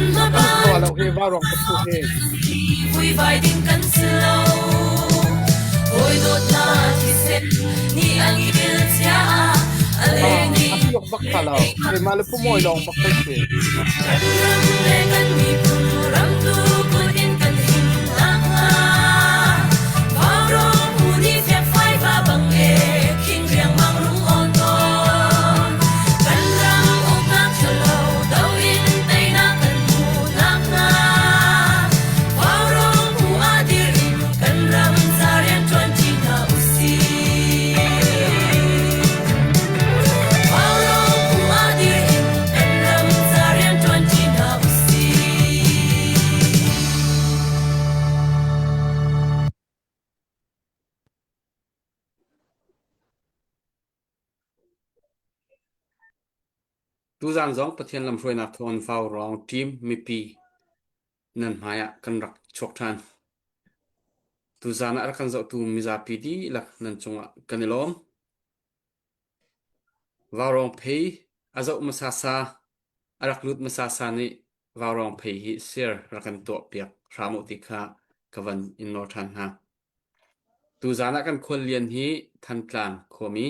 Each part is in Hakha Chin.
Kan lo hi vaurawng ka phu hi. Vuivai ding kan si lo. Hawi dawtna thisen ni an il cia a leng A fiok bak kha lo. Keimah le Pu Mawi lawng bak kan si. Kan ram le kan miphun ram tu kut in kan him nakhnga Vaurawng phu nih fekfai va bang e khing riangmang rung awn tawn. Kan ram uknak ṭhalo do in teinak kan hmuh nakhnga Vaurawng phu ah dir in kan ram ca rian ṭuanṭi hna usih. Vaurawng phu ah dir in kan ram ca rian ṭuanṭi hna usih. Tuzaan zong Pathian lamhruainak thawngin Vaurawng team mipi nan hmai ah kan rak chuak ṭhan. Tuzaan ah a rak kan zohtu mizapi dihlak nan cungah kan i lawm. Vaurawng phei a zoh hmasa sa, a rak lut hmasa sa nih Vaurawng phei hi share rak kan tuahpiak hram u ti kha ka van in nawl ṭhan hna. Tuzaan ah kan khuallian hi Thantlang khuami,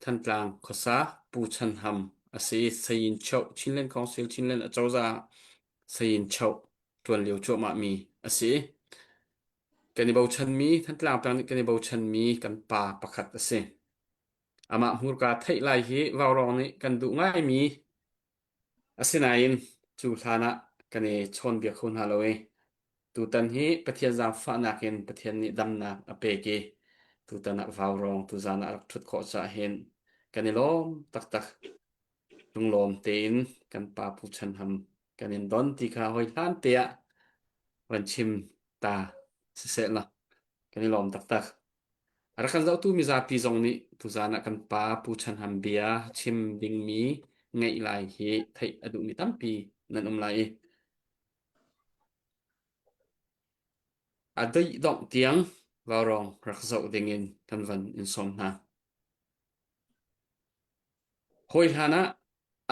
Thantlang khuasa Pu Chan Ham a si i Sayin Choh Chinland Council Chinland Acozah ah Sayin Choh ṭuan lio cuahmahmi a si. Kan i bochanmi, Thantlang peng nih kan i bochanmi kan pa pakhat a si. Amah hmurka theih lai hi Vaurawng nih kan duh ngaimi Asinain cu hlan ah kan i chawnbia kho hna lo i tutan hi Pathian zaangfahnak in Pathian nih damnak a pek i tutan ah vaurawng tuzaan ah a rak ṭhut khawh caah hin kan i lawm taktak. Lunglawm tein kan pa Pu Chan Ham kan in don ti kha hawi hlan te ah van chim ta siseh law kan i lawm taktak. A rak kan zohtu mizapi zong nih tuzaan ah kan pa Pu Chan Ham bia chim dingmi ngaih lai hi theih a duhmi tampi nan um lai i a dih dongh tiang vaurawng rak zoh dingin kan van in sawm hna. Hawi hlan ah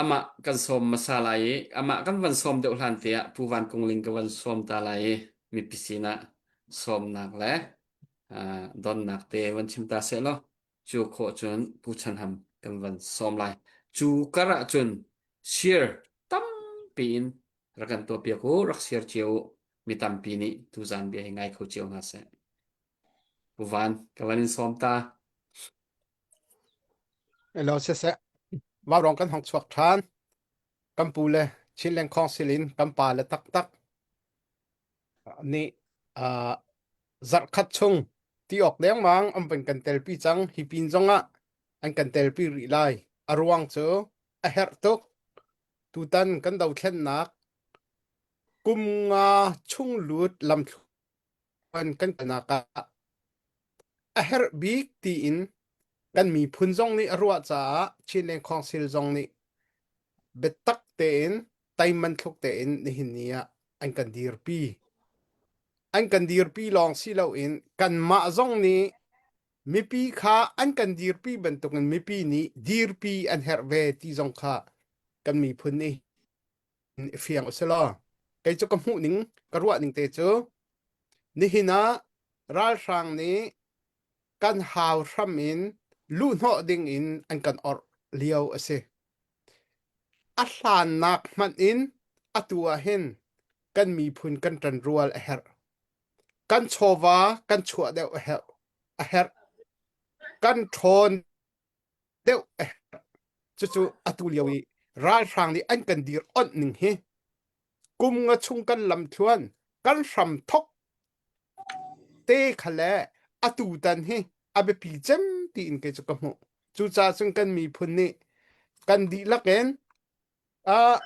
amah kan sawm hmasa lai i amah kan van sawm deuh hlan te ah Pu Van Kung Ling ka van sawm ta lai i mipi sinah sawmnak le uh, donnak te van chim ta seh law cu khawh cun Pu Chan Ham kan van sawm lai. Cu kar ah cun share tampi in rak kan tuahpiak u, rak share cio u. Mi tampi nih tuzaan bia hi ngai kho cio hna seh. Pu Van, ka van in sawm ta. Hello, siseh. Vaurawng kan hong chuak ṭhan. Kan pu le Chinland Council in kan pa le taktak nih uh, zarhkhat chung ti awk dengmang an van kan telpi cang. Hi pin zongah an kan telpi rih lai. A ruang cu a herh tuk. Tutan kan dothlennak kum nga chung lut lamthluan kan kalnak ah A herh bik tiin kan miphun zong nih a ruah caah Chinland Council zong nih biatak tein teiman thluk tein nihin ni ah an kan dirpi. An kan dirpi lawng si loin kanmah zong nih mipi kha an kan dirpi bantukin mipi nih dirpi an herh ve ti zong kha kan miphun nih i fiang usih law kei cu ka hmuh ning ka ruah ning te cu nihin ah ralhrang nih kan hau hram in luhhnawh ding in an kan orh lio a si. A hlannak hmanh in atu ah hin kan miphun kan ṭanrual a herh. Kan chawva kan chuah deuh a herh. A herh. Kan ṭhawn deuh a herh. Cucu atu lio i ralhrang nih an kan dir onh ning hi kum nga chung kan lamthluan kan hram thok te kha le atu tan hi a biapi cem tiin kei cu ka hmuh. Cucaah cun kan miphun nih kan dihlak in uh,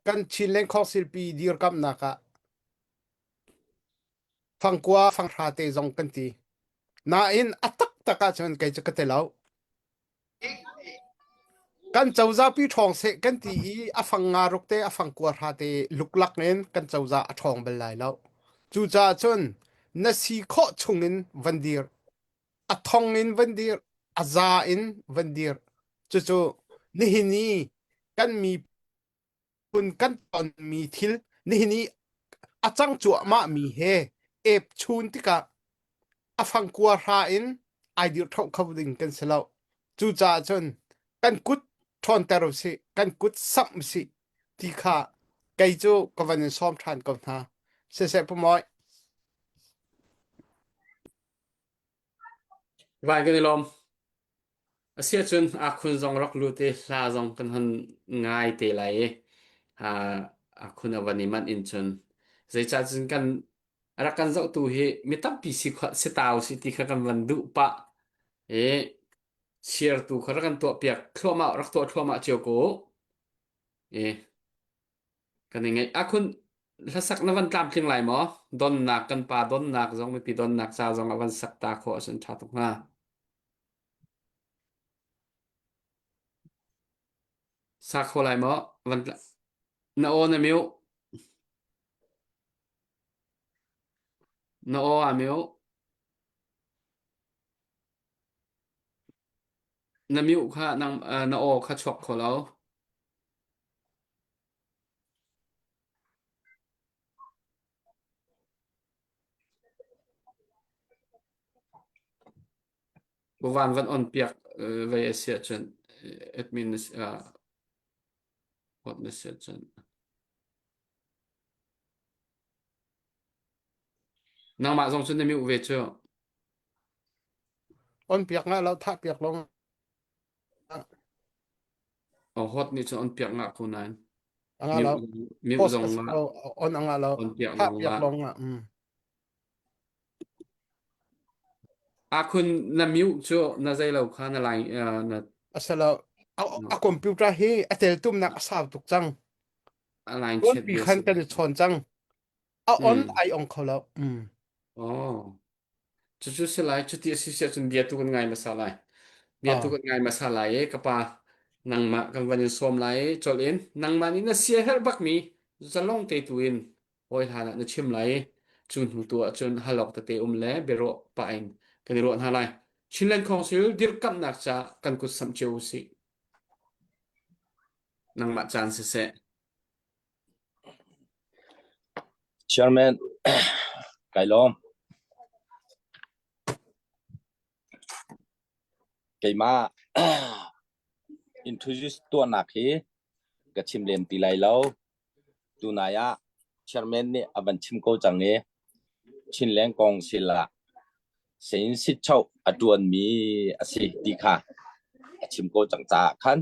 kan Chinland Council pi dirkamnak ah fangkua fanghra te zong kan ti. Nain a taktak ahcun kei cu ka ti lo. Kan cozah pi ṭhawng seh kan ti i a fang nga ruk te a fang kua hra te luklak in kan cozah a ṭhawng bal lai lo. Cucaah cun na si khawh chungin van dir. A thong in van dir. A za in van dir. Cucu nihin i kan mi. Kun kan tonmi thil nihin i a cang cuahmahmi he ep chun tikah a fangkua hra in ai dirhṭhoh kho ding kan si lo. Cucaah cun kan kut ṭhawnter usih, kan kut samh usih ti kha kei cu ka van in sawm ṭhan ko hna. Siseh Pu Mawi. Vai kan i lawm. Asiahcun akhun zong rak lut i hla zong kan hon ngai te lai i akhun a van i manh in cun zeicah cun kan a rak kan zohtu hi mi tampi si si ta usih ti kha kan van duh pah i share tu kha rak kan tuah piak thluahmah rak tuah thluahmah cio ko i kan i ngaih akhun hlasak na van tlamtling lai maw donnak kan pa donnak zong mipi donnak ca zong a van sak ta khawh ahcun ṭha tuk hnga Sa kho lai maw? Van na aw na mute. Na aw aa mute. Na mute kha nang uh, na aw kha chuak kho lo. Van van on piak vei a si ahcun admin na si hot na si ahcun nangmah zong cu na mute ve cu. On piak nga lo thah piak long. Oh, hot nih cun on piak nga ko nain. Anga lo. Mute Post zong nga. On anga lo. On piak Thah zong piak nga. long nga. Mm. Akhun na mute cu na zei lo kha na line uh, na Asalo a, a computer hi a tel tumnak a sau tuk cang. a line Tuan chat pi bia khan si. kan i chawn cang. A on Hmm. ai ong kho lo. Mm. Oh. Cucu si lai, cuti a si si ahcun bia tu kan ngai hmasa lai. Bia tu Ah. kan ngai hmasa lai i ka pa nangmah kan van in sawm lai i colh in nangmah nih na sia herh bakmi zalong te tu in hawi hlan ah na chim lai i cu hnu tu ahcun hal awk tete um le biaruah pah in kan i ruah hna lai. Chinland Council dirkamhnak ca kan kut samh cio usih. Nangmah caan siseh. Chairman, kai lawm. Keimah introduce tuahnak hi ka chim lem ti lai lo. Tunai ah chairman nih a van chim ko cang i Chinleng kong sil ah sein sitchoh a ṭuanmi a si ti kha a chim ko cang caah khan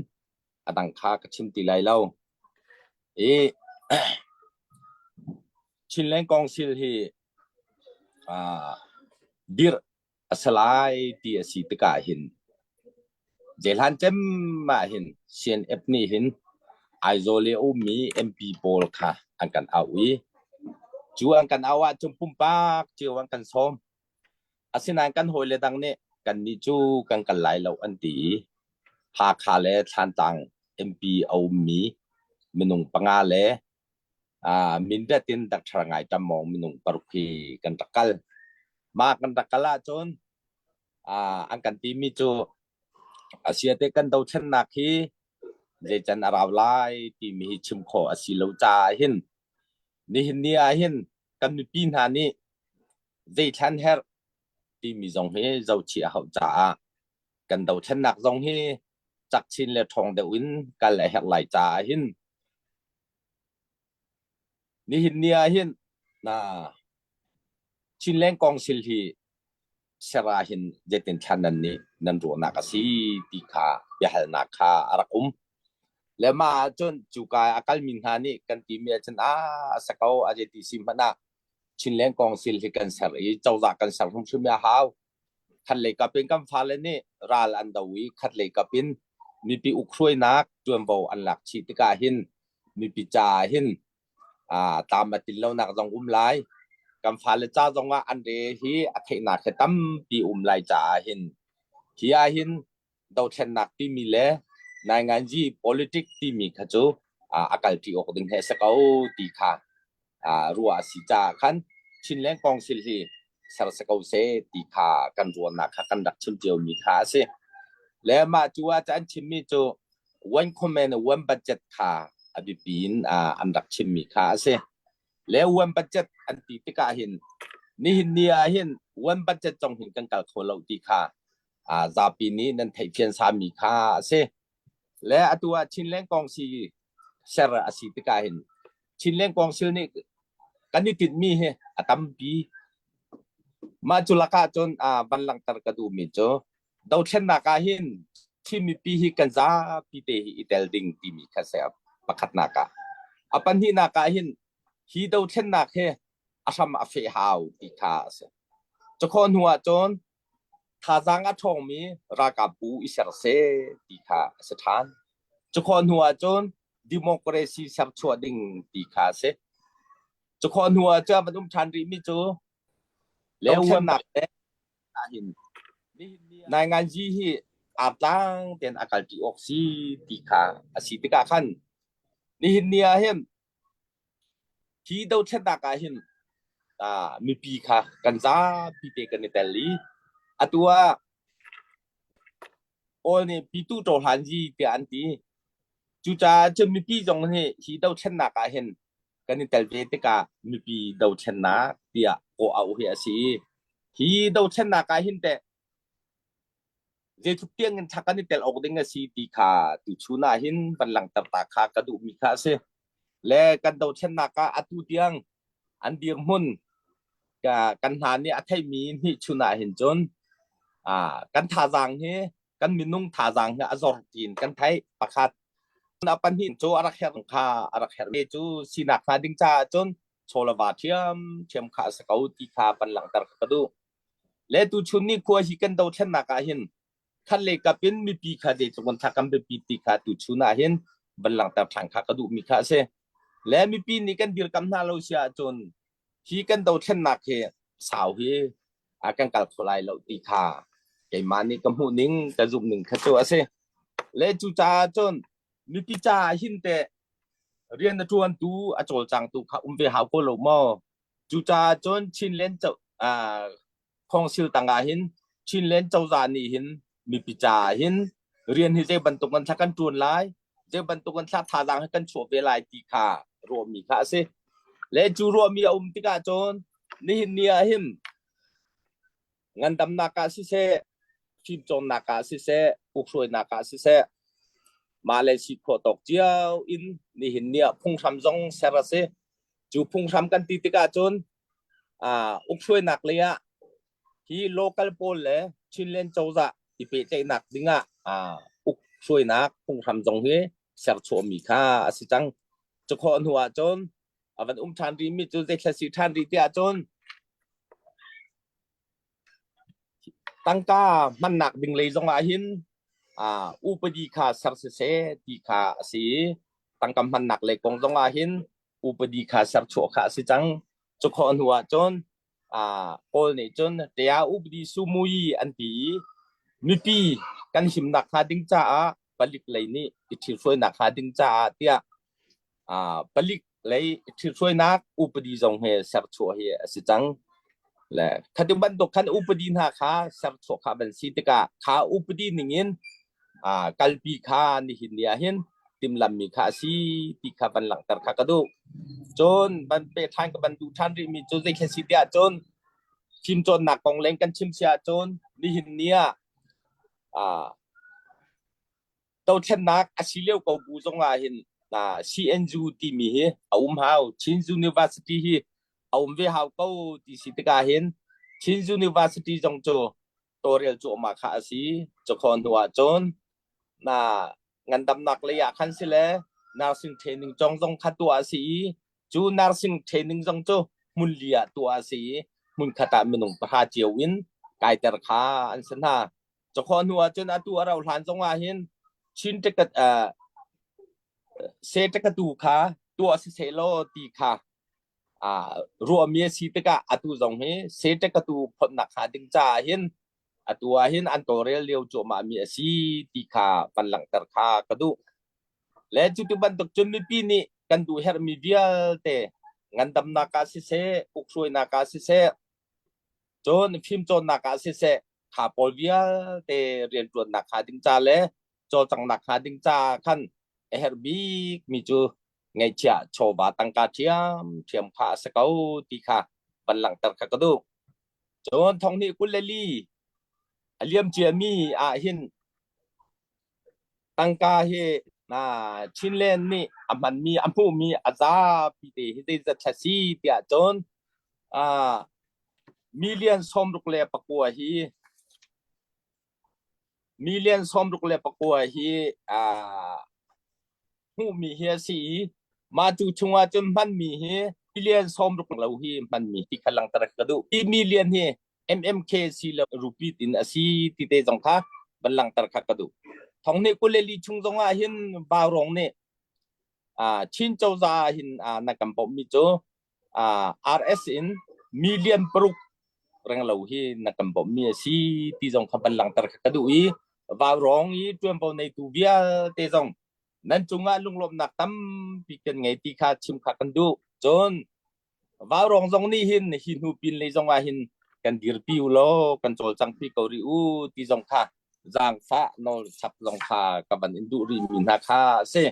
a dang kha ka chim ti lai lo. I Chinland Council hi uh, dirh a si lai ti a si tikah hin zeihlan cem ah hin CNF nih hin Aizawl i a ummi MP pawl kha an kan auh i cu an kan auh ahcun pumpak cio an kan sawm. Asinain kan hawile dang nih kannih cu kan kal lai lo an ti i Hakha le Thlantlang MP a ummi minung panga le uh, Mindat in Dr. Ngai Tam Mawng minung paruk hi kan rak kal. Mah kan rak kal ahcun uh, an kan timi cu asiate kan dothlennak hi zeican a rau lai timi hi chim khawh a si lo caah hin nihin ni ah hin kan mipi hna nih zeithlan herh timi zong hi zohchih a hauh caah kan dothlennak zong hi cak chin le ṭhawng deuh in kal a herh lai caah hin nihin ni ah hin na Chinland Council hi ser ah hin zeitin thlan nan nih nan ruahnak a si ti kha biahalnak kha a rak um. Le mah ahcun cuka a kalmi hna nih kan timi ahcun a a si ko a zeiti si hmanh ah Chinland Council hi kan ser i cozah kan ser hrimhrim a hau. Khatlei kap in kan fale nih ral an do i khatlei kap in mipi ukhruainak ṭuanvo an lak chih tikah hin mipi caah hin aa tlam a tlin lonak zong um lai. Kan fale ca zong ah an re hi a theihnak hi tampi um lai caah hin hi ah hin dothlennak timi le nainganzi politic timi kha cu a kalṭi awk ding he a si ko ti kha ruah a si caah khan Chinland Council hi ser si ko seh ti kha kan ruahnak kha kan rak chim ciomi kha a si. Le mah cu ah an chimmi cu one command one budget kha a a biapi in an rak chimmi kha a si. Le one budget an ti tikah hin nihin ni ah hin one budget zong hin kan kal kho lo ti kha zapi nih nan theihfian sami kha a si. Le atu ah Chinland Kongsi ser a si tikah hin Chinland Council nih kan i tinhmi hi a tampi. Mah cu lakah cun van langhter ka duhmi cu dothlennak ah hin Chin mipi hi kan zapi te hi i tel ding timi kha si pakhatnak ah. A pahnihnak ah hin hi dothlennak hi a hram a feh hau ti kha a si. Cakhawh hnu ah cun thazaang a ṭhawngmi ralkapbu i ser seh ti kha a si ṭhan. Cukhawh hnu ah cun democracy serchuah ding ti kha a si. Cukhawh hnu ah cun van um ṭhan rihmi cu dothlennak le ahhin nainganzi hi artlang tein a kalṭi awk si ti kha a si tikah khan nihin ni ah hin Hi dothlennak ah hin mipi kha kan zapi te kan i tel i atu ah Kawl nih pitu ṭawhlanzi tiah an ti. Cucaah cun mipi zong hi hi dothlennak ah hin kan i tel ve tikah mipi dothlennak tiah kawh auh hi a si i hi dothlennak ah hin teh zeitluk tiang in thak an i tel awk ding a si ti kha tuchun ah hin van langhter ta kha ka duhmi kha a si. Le kan dothlennak ah atu tiang an dirhmun ka kan hna nih a theimi hnih chun ah hin cun kan thazaang hi kan minung thazaang hi a zor tiin kan theih pakhat a pahnih cu a rak herh kha a rak herh mi cu sinak hnga ding caah cun chawlava ṭhiam ṭhiam kha a si ko ti kha van langhter ka duh. Le tuchun ni khua hi kan dothlennak ah hin khat le kap in mipi kha zeitluk in kan biapi ti kha tuchun ah hin van langhter ṭhan kha ka duhmi kha a si. Le mipi nih kan dirkam hna lo si ahcun hi kan dothlennak hi sau hi a kan kal kho lai lo ti kha keimah nih ka hmuh ning ka zumh ning kha cu a si. Le cucaah cun mipi caah hin teh rian a ṭuantu a cawlcangtu kha um ve hau ko lo maw? Cucaah cun Chinland Council tangah hin Chinland cozah nih hin mipi caah hin rian hi zei bantuk in thla kan ṭuan lai, zei bantuk in thla thazaang hi kan chuah ve lai ti kha ruahmi kha a si. Le cu ruahmi a um tikah cun nihin ni ah hin ngandamnak ah siseh, fimcawnnak ah siseh, ukhruainak ah siseh, mah le si khawh tawk cio in nihin ni ah phunghram zong ser a si. Cu phunghram kan ti tikah cun ukhruainak lei ah hi local pawl le Chinland cozah i pehtlaihnak dingah ukhruainak phunghram zong hi serchuahmi kha a si cang. Cukhawh hnu ah cun a van um ṭhan rihmi cu zeithla si ṭhan rih tiah cun Tangka hmannak ding lei zongah hin upadi kha ser siseh ti kha a si i tangka hmannak lei kong zongah hin upadi kha serchuah kha a si cang. Cu khawh hnu ah cun Kawl nih cun tia upadi sumui an ti i mipi kan himnak hnga ding caah palik lei nih i ṭhithruainak hnga ding caah tiah palik lei ṭhithruainak upadi zong he serchuah hi a si cang. Le khati bantuk khan upadi hna kha serchuah kha van si tikah kha upadi ningin kalpi kha nihin ni ah hin timlammi kha a si ti kha van langhter kha ka duh. Cun van pe ṭhan ka van duh ṭhan rihmi cu zei kha si tiah cun fimcawnnak kong leng kan chim si ahcun nihin ni ah dothlennak a si lio ko bu zong ah hin CNU timi hi a um hau. Chin University hi a um ve hau ko ti si tikah hin Chin University zong cu tawlrel cuahmah kha a si. Cukhawh hnu ah cun na ngandamnak lei ah khan si le nursing training cong zong kha tuah a si i cu nursing training zong cu hmun li ah tuah a si i hmun khat ah minung pahra cio in kaiter kha an si hna. Cakhawh hnu ah cun atu a rauh hlan zong ah hin Chin ticket uh, se tikatu kha tuah si seh law ti kha uh, ruahmi a si tikah atu zong hi se tikatu photnak hnga ding caah hin atu ah hin an tawlrel lio cuahmah mi a si ti kha van langhter kha ka duh. Le cu tu bantuk cun mipi nih kan duh herhmi vialte ngandamnak ah siseh, ukhruainak ah siseh, cun fimcawnnak ah siseh kha pawl vialte rianṭuannak hnga ding ca le cawlcanghnak hnga ding ca khan a herh bikmi cu. Ngeihchiah chawva tangka ṭhiamṭhiam kha a si ko ti kha van langhter kha ka duh. Cun thonghnih 24 a liam ciami ah hin tangka hi na Chinland nih a hmanmi a hmuhmi a zapi te hi zeizat thla si tiah cun million 69 hi million 69 hi hmuhmi hi a si i mah cu chungah cun hmanmi hi million 60 lo hi hmanmi ti kha langhter ka duh. Hi million hi MMK si lo rupee in a si ti te zong kha van langhter kha ka duh. Thong nih 24 chung zong ah hin Vaurong nih Chin cozah ah hin na kan bawmhmi cu RS in million 6 renglo hi na kan bawmhmi a si ti zong kha van langhter kha ka duh i Vaurong i ṭuanvo neitu vialte zong nan cungah lunglawmhnak tampi kan ngei ti kha chim kha kan duh. Cun Vaurong zong nih hin hi hnu pin lei zong ah hin kan dirpi u law kan cawlcangpi ko rih u ti zong kha zaangfah nawl chap zong kha ka van in duh rih mi hna kha a si.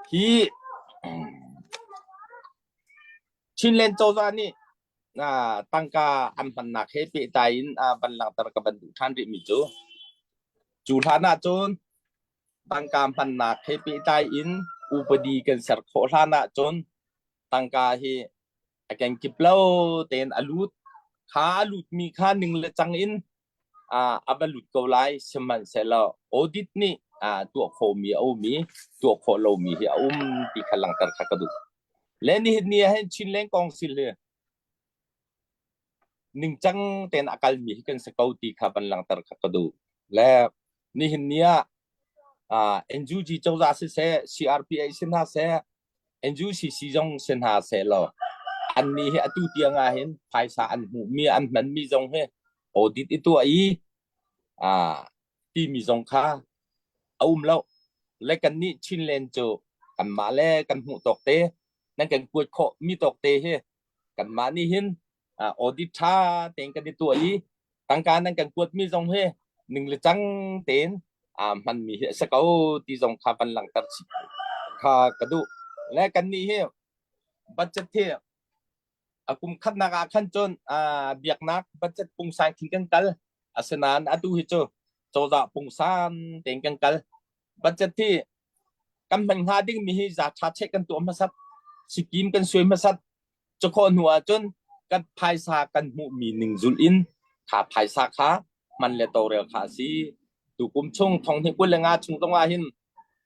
Hi Chinland cozah nih tangka an hmannak he pehtlai in van langhter ka van duh ṭhan rih mi cu cu hlan ah cun tangka hmannak he pehtlai in upadi kan ser khawh hlan ah cun tangka hi a kenkip lo tein a lut kha a lutmi kha ning le cang in a va lut ko lai sihmanhsehlaw audit nih tuah khawhmi a um i tuah khawh lomi hi a um ti kha langhter kha ka duh. Le nihin ni ah hin Chinland Council hi ningcang tein a kalmi hi kan si ko ti kha van langhter kha ka duh. Le nihin ni ah NUG cozah siseh, CRPA si hna seh, NUCC zong si hna seh law annih hi atu tiang ah hin phaisa an hmuhmi an hmanmi zong hi audit i tuah i timi zong kha a um lo. Le kannih Chinland cu kanmah le kan hmuh tawk te nan kan kuat khawh mi tawk te hi kanmah nih hin audit ṭha tein kan i tuah i tangka nan kan kuatmi zong hi ning le cang tein hmanmi hi a si ko ti zong kha van langhter chih kha ka duh. Le kannih hi budget hi a kum khatnak ah khan cun biaknak budget pungsan khin kan kal. Asinain atu hi cu cozah pungsan tein kan kal. Budget hi kan hman hnga dingmi hi za ṭha cheh kan tuah hmasat, sikim kan suai hmasat, Cukhawh hnu ahcun kan phaisa kan hmuhmi ning zulh in kha phaisa kha hman le tawlrel kha a si. Tukum chung 2025 chung zong ah hin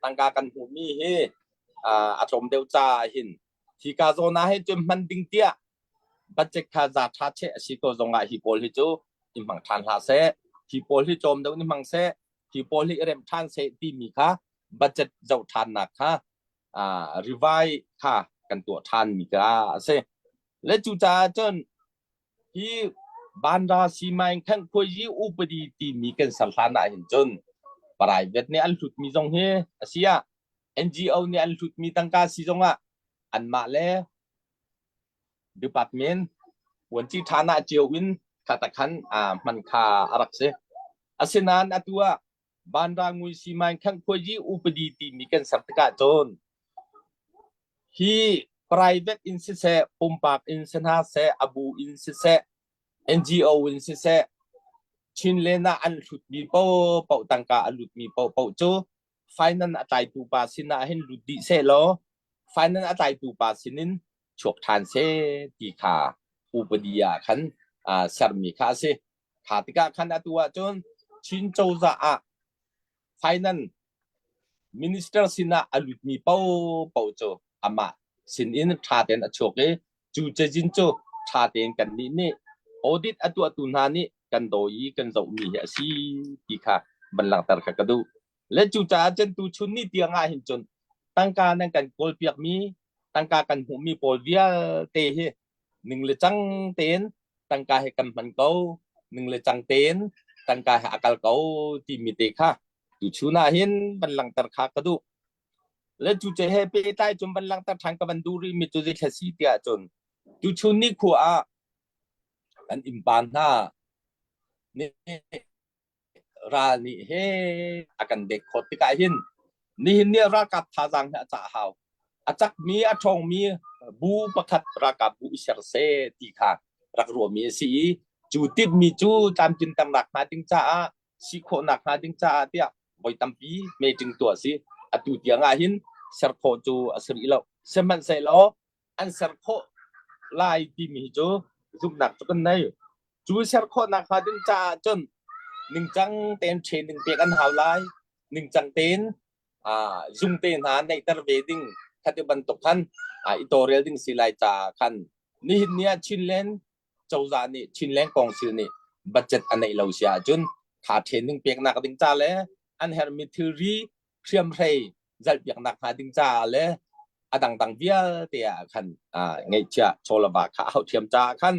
tangka kan hmuhmi hi a tlawm deuh caah hin hika zawn ah hin cun hman ding tiah budget kha za ṭha cheh a si ko zong ah hi pawl hi cu i hmang ṭhan hlah seh. Hi pawl hi tlawm deuh in hmang seh. Hi pawl hi i remh ṭhan seh timi kha budget zoh ṭhannak kha revise kha kan tuah ṭhanmi kha a si. Le cucaah cun hi Bandra Simaing Khanhkhuayi upadi timi kan ser hlan ah hin cun private nih an hlutmi zong hi a si ah NGO nih an hlutmi tangka si zong ah anmah le department vuanci ṭhan ah cio in kha takhan hman kha a rak si. Asinain atu ah Banra Ngui Simaing Khanhkhuayi upadi timi kan ser tikah cun hi private in siseh, pumpak in si hna seh, a bu in siseh, NGO in siseh, Chinland ah an hlutmi paohpaoh tangka a lutmi paohpaoh cu finance a tlaitu pa sinah hin lut dih seh law finance a tlaitu pa sinin chuak ṭhan seh ti kha upadi ah khan sermi kha a si. Kha tikah khan atu ahcun Chin cozah ah finance minister sinah a lutmi paohpaoh cu amah sinin ṭha tein a chuak i cu cazin cu ṭha tein kannih nih audit a tuahtu hna nih kan dawi i kan zohmi hi a si ti kha van langhter kha ka duh. Le cucaah cun tuchun ni tiang ah hin cun tangka nan kan kawlpiakmi tangka kan hmuhmi pawl vialte hi ning le cang tein tangka he kan hman ko ning le cang tein tangka he a kal ko timi te kha tuchun ah hin van langhter kha ka duh le cu ce he pehtlai cun van langhter ṭhan ka van duh rih mi cu zei si tiah cun tuchun ni khua ah kan innpa hna nih ral nih he a kan dek khawt tikah hin. Nihin ni ralkap thazaang hi a cah hau. A cakmi a ṭhawngmi bu pakhat ralkap bu i ser seh ti kha rak ruahmi a si i cu timhmi cu tlamtlinternak hnga ding caah si khawhnak hnga ding caah tiah voi tampi meeting tuah a si. Atu tiang ah hin ser khawh cu a si rih lo. Sihmanhsehlaw an ser khawh lai timi cu zumhnak cu kan nei. Cu ser khawhnak hnga ding caah cun ningcang tein training pek an hau lai. Ningcang tein zung te hna neihter ve ding khati bantuk khan i tawlrel ding si lai caah khan nihin ni ah Chinland cozah nih Chinland Council nih budget a neih lo si ahcun kha training peknak ding ca le an herhmi thilri hriamhrei zalhpiaknak hnga ding caah le a dangdang vialte ah khan ngeihchiah chawlava kha a hauh thiam caah khan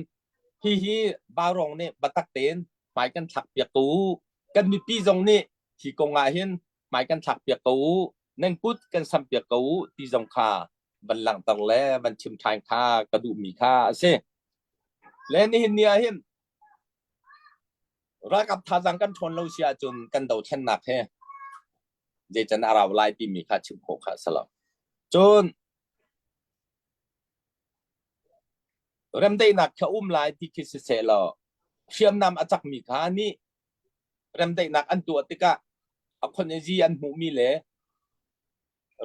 hihi Vaurawng nih biatak tein hmai kan thlak piak ko u. Kan mipi zong nih hi kong ah hin hmai kan thlak piak ko u, nan kut kan sam piak ko u ti zong kha van langhter le van chim ṭhan kha ka duhmi kha a si. Le nihin ni ah hin ralkap thazaang kan ṭhawn lo si ahcun kan dothlennak he zeican a rau lai timi kha chim khawh kha a si lo. Cun remdaihnak kha um lai ti khi siseh law hriamnam a cakmi kha nih remdaihnak an tuah tikah a khonezi an hmuhmi le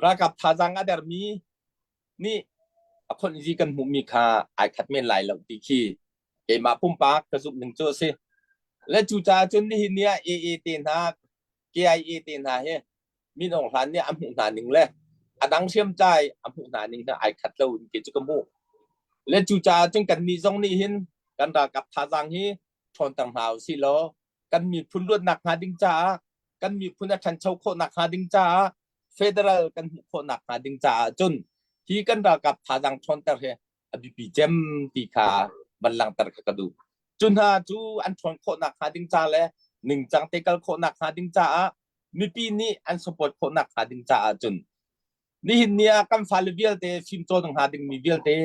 ralkap thazaang a dermi nih a khonezi kan hmuhmi kha ai khat men lai lo ti khi keimah pumpak ka zumh ning cu a si. Le cucaah cun nihin ni ah AA te hna KIA te hna hi Min Aung Hlaing nih a hmuh hna ning le a dang hriamtlai a hmuh hna ning hi ai khat lo in kei cu ka hmuh. Le cucaah cun kannih zong nih hin kan ralkap thazaang hi ṭhawnter hna usih law kan miphun luatnak hnga ding caah kan miphun a ṭhancho khawhnak hnga ding caah federal kan hmuh khawhnak hnga ding caah cun hi kan ralkap thazaang ṭhawnter hi a biapi cem ti kha van langhter kha ka duh. Cu hna cu an ṭhawn khawhnak hnga ding ca le ningcang te kal khawhnak hnga ding caah mipi nih an support khawhnak hnga ding caah cun nihin ni ah kan fale vialte fimcawn hnga dingmi vialte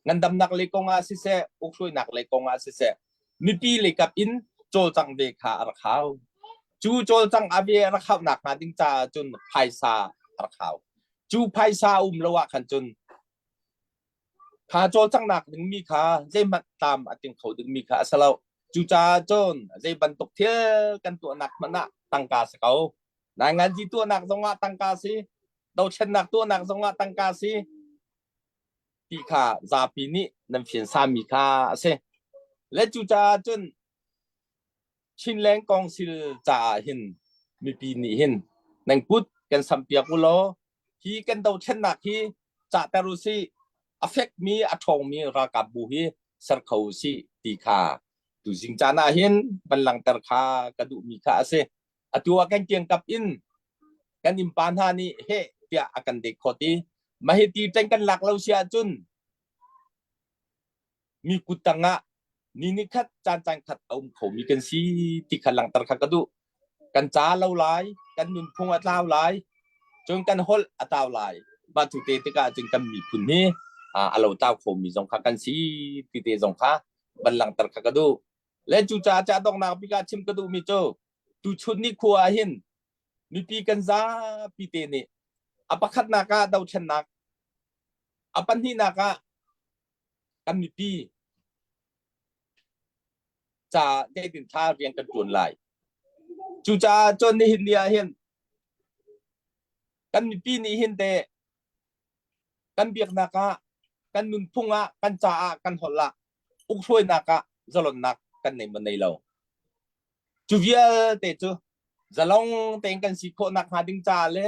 ngandamnak lei kong ah siseh ukhruainak lei kong ah siseh mipi lei kap in cawlcang ve kha a rak hau. Cu cawlcang a ve a rak hauhnak hnga ding caah cun phaisa a rak hau. Cu phaisa a um lo ah khan cun Kha cawlcanghnak dingmi kha zeihmanh tlam a ting kho dingmi kha a si lo. Cucaah cun zei bantuk thil kan tuahnak hmanh ah tangka si ko. Nainganzi tuahnak zongah tangka si, dothlennak tuahnak zongah tangka si ti kha zapi nih nan fian sami kha a si. Le cucaah cun Chinland Council caah hin mipi nih hin nan kut kan sampiak u law hi kan dothlennak hi cahter u sih a fekmi a ṭhawngmi ralkap bu hi ser kho u sih ti kha tuzing caan ah hin van langhter kha ka duhmi kha a si. Atu ah kan kiangkap in kan innpa hna nih heh tiah a kan dek khawt i mah hiti ṭeng kan lak lo si ahcun mi kut tangah ni ni khat caan caan khat a um khomi kan si ti kha langhter kha ka duh. Kan ca lo lai, kan nunphung a tlau lai, cun kan holh a tlau lai. Mah cu te tikah cun kan miphun hi a lo tlau khomi zong kha kan si ti te zong kha van langhter kha ka duh. Le cucaah ca donghnak bik ah chim ka duhmi cu tuchun ni khua ah hin mipi kan zapi te nih a pakhatnak ah dothlennak, a pahnihnak ah kan mipi ca zeitin tha rian kan tuan lai. Cucaah cun nihin ni ah hin kan mipi nih hin te kan biaknak ah kan nunphung ah kan caah kan holh ah ukhruainak ah zalonnak kan nei maw nei lo. Cu vialte cu zalong tein kan si khawhnak hnga ding caah le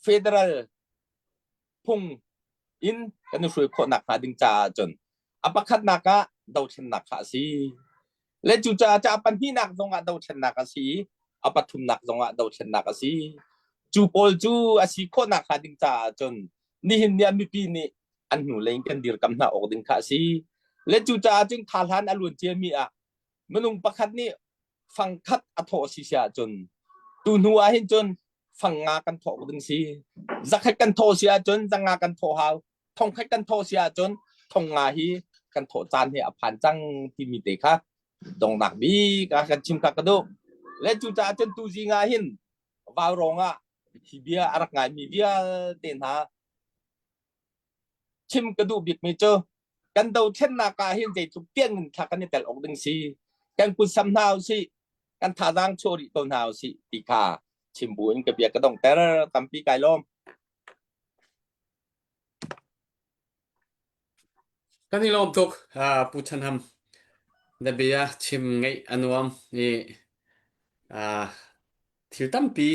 federal phung in kan i hruai khawhnak hnga ding caah cun a pakhatnak ah dothlennak kha a si. Le cucaah ca a pahnihnak zongah dothlennak a si i a pathumnak zongah dothlennak a si. Cu pawl cu a si khawhnak hnga ding caah cun nihin ni ah mipi nih an hnulei in kan dirkam hna awk ding kha a si. Le cucaah cun kha hlan a luan ciami ah minung pakhat nih fang khat a thawh si si ahcun tu hnu ah hin cun fang nga kan thawh ding si. Zakhat kan thawh si ahcun zanga kan thawh hau. Thongkhat kan thawh si ahcun thong nga hi kan thawh caan hi a phan cang timi te kha dongnak bik ah kan chim kha ka duh. Le cucaah cun tuzing ah hin vaurawng ah. Hi bia a rak ngaimi vialte hna chim ka duh bikmi cu kan dothlennak ah hin zeitluk tiang in thla kan i tel awk ding si kan kutsam hna usih kan thazaang chuah rih ko hna usih ti kha chim bu in ka bia ka dongter tampi kai lawm. Kan i lawm tuk uh, Pu Chan Ham. Na bia chim ngaih a nuam i uh, thil tampi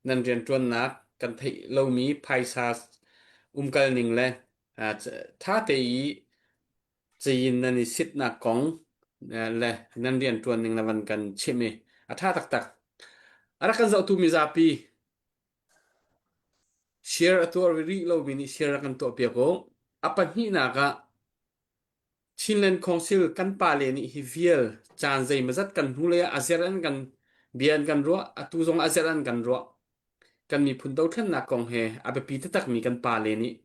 nan rianṭuannak kan theih lomi phaisa umkal ning le uh, ṭha te i cayin nan i sitnak kong le nan rianṭuan ning na van kan chimh i a ṭha taktak. A rak kan zohtu mizapi Share a tuah rih lomi nih share a kan tuahpiak u. A pahnihnak ah Chinland Council kan pale nih hi vial caan zeimawzat kan hnulei ah a zer an kan bia an kan ruah, atu zong a zer an kan ruah. Kan miphun dothlennak kong he a biapi taktakmi kan pale nih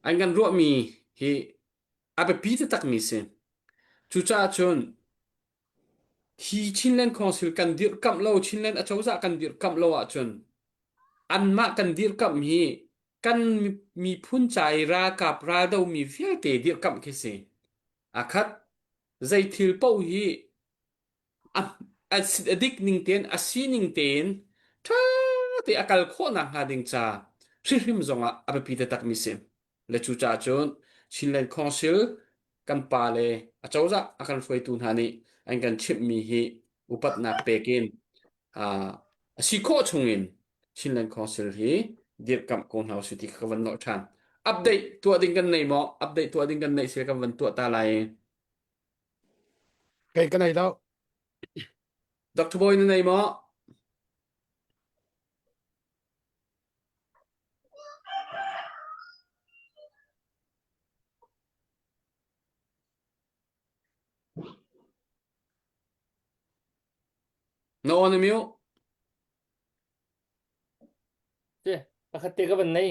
an kan ruahmi hi a biapi taktakmi si. Cucaah cun Hi Chinland Council kan dirhkamh lo, Chinland acozah kan dirhkamh lo ahcun anmah kan dirhkamh hi kan miphun ca i ralkap raldomi vialte dirhkamh khi si. A khat zei thil paoh hi a, a, a dik ning tein a sining tein ṭha te a kal khawh nakhnga ding ca hrihrim zongah a biapi taktakmi si. Le cucaah cun Chinland Council kan pa le acozah a kan hruaitu hna nih an kan chimhmi hi upatnak pek in uh, a si khawh chungin Chinland Council hi dirhkamh ko hna usih ti kha ka van nolh ṭhan. Update tuah ding kan nei maw? Update tuah ding kan neih sil kan van tuah ta lai. Kei ka nei lo. Dr. Boy na nei maw? Na aw na mute. Ci pakhat te ka van nei.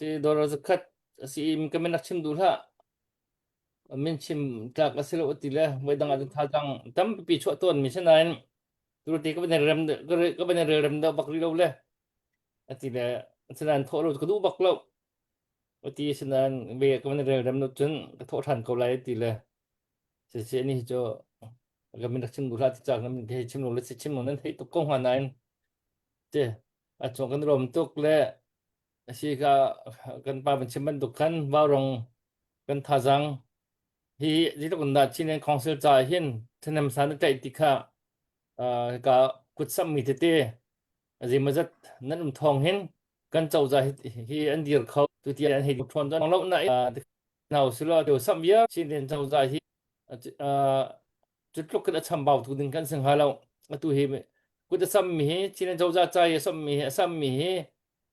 Ci dollar zakhat a si i ka min rak chim duh hlah. Min chim tlak a si lo ti le voi dang ah cun thazaang tampi chuah tawn mi si nain tu te ka van rem ka van rel rem deuh bak rih lo le a ti le asinain thawh lo ka duh bak lo a ti asinain ve ka van rel rem lo cun ka thawh ṭhan ko lai ti le si ani cu ka min rak chim duh hlah ti cak na min he chim lo le si chim lo nan theih tuk ko hnga nain te a chung kan rom tuk le asi ka kan pa van chim bantuk khan vaurong kan thazang Hi zeitluk in dah Chinland Council ca ah hin ṭhahnem san a tlaih ti kha uh, hika kutsamhmi tete zeimawzat nan um thawng hin kan cozah hi, hi an dir kho tu tiah an hei ṭhawn lo na hna usulaw tu samh viar Chinland cozah hi uh, cu tluk in a chambau tu ding kan si hnga lo atu hi kut a sammi hi Chinland cozah ca i a sammi hi a sammi hi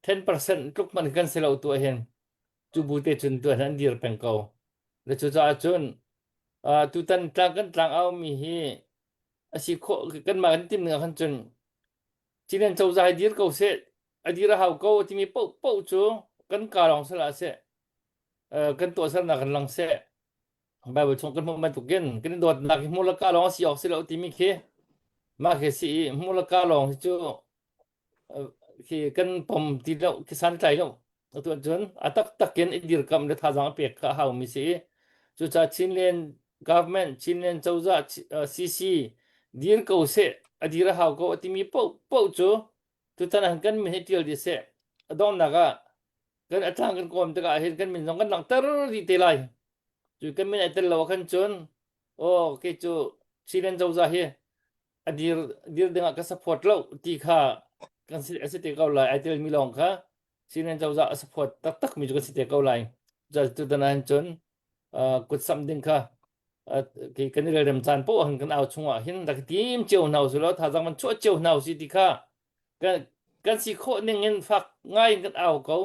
10% tluk man kan si lo tu ah hin cu bu te cun tuan an dir peng ko le cucaah cun uh, tutan tlang kan tlang au mi hi a si khawh kanmah kan tim ning ah khan cun Chinland cozah hi dir ko seh a dir a hau ko timi paoh paoh cu kan ka lawng sala seh uh, kan tuahsernak kan lang seh Bible chung kan hmuh bantukin kan i dawtnak hi hmuh le ka lawng si awk si lo timi khi mah khi si i hmuh le ka lawng hi cu khi kan pom ti lo khi san tlai lo atu cun a taktak in i dirkamh le thazaang a pek kha a haumi si i cucaah Chinland government Chinland cozah CC dir ko seh a dir a hau ko a timi paoh paoh cu tutan ah kan min hi tial dih seh a donghnak ah kan a tlang kan kawm tikah hin kan min zong kan langhter dih te lai cu kan min ai tel lo ah khan cun aw kei cu Chinland cozah hi a dir dir dingah ka support lo ti kha kan si a si te ko lai ai tel mi lawng kha Chinland cozah a support taktak mi cu kan si te ko lai tu tan cun kut sam ding kha ki kan i relrem caan poh han kan au chungah hin rak tim cio hna su lo thazang man chuah cio hna si ti kha kan kan si khawh ning in fak ngai in kan au ko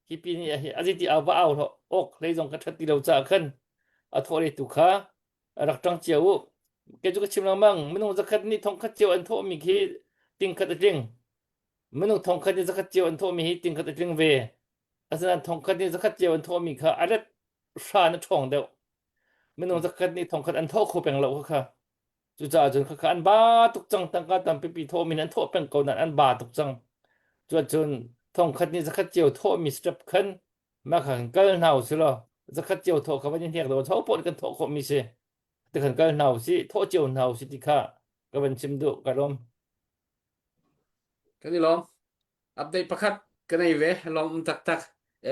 hi pi ni a ti au va au lo ok hlei zong ka that ti lo cha khan a thawh le tu kha rak ṭang cio u. Kei cu ka chim lengmang, minung zakhat nih thongkhat cio an thawhmi khi tingkhat a tling. Minung thongkhat nih zakhat cio an thawhmi hi tingkhat a tling ve. Asinain thongkhat nih zakhat cio an thawhmi kha a let hra na ṭhawng deuh. Minung zakhat nih thongkhat an thawh kho peng lo kha kha. Cucaah cun khakha an ba tuk cang tangka tampipi thawhmi an thawh peng ko nain an ba tuk cang. Cuacun thongkhat nih zakhat cio thawhmi step khan mah kha kan kal hna usih law zakhat cio thawh kha van i hnek lo tho pawl kan thawh khawhmi si. Ti khan kal hna usih, thawh cio hna usih ti kha ka van chim duh ka lawm. Kan i lawm. Update pakhat ka nei ve. Lawm um taktak.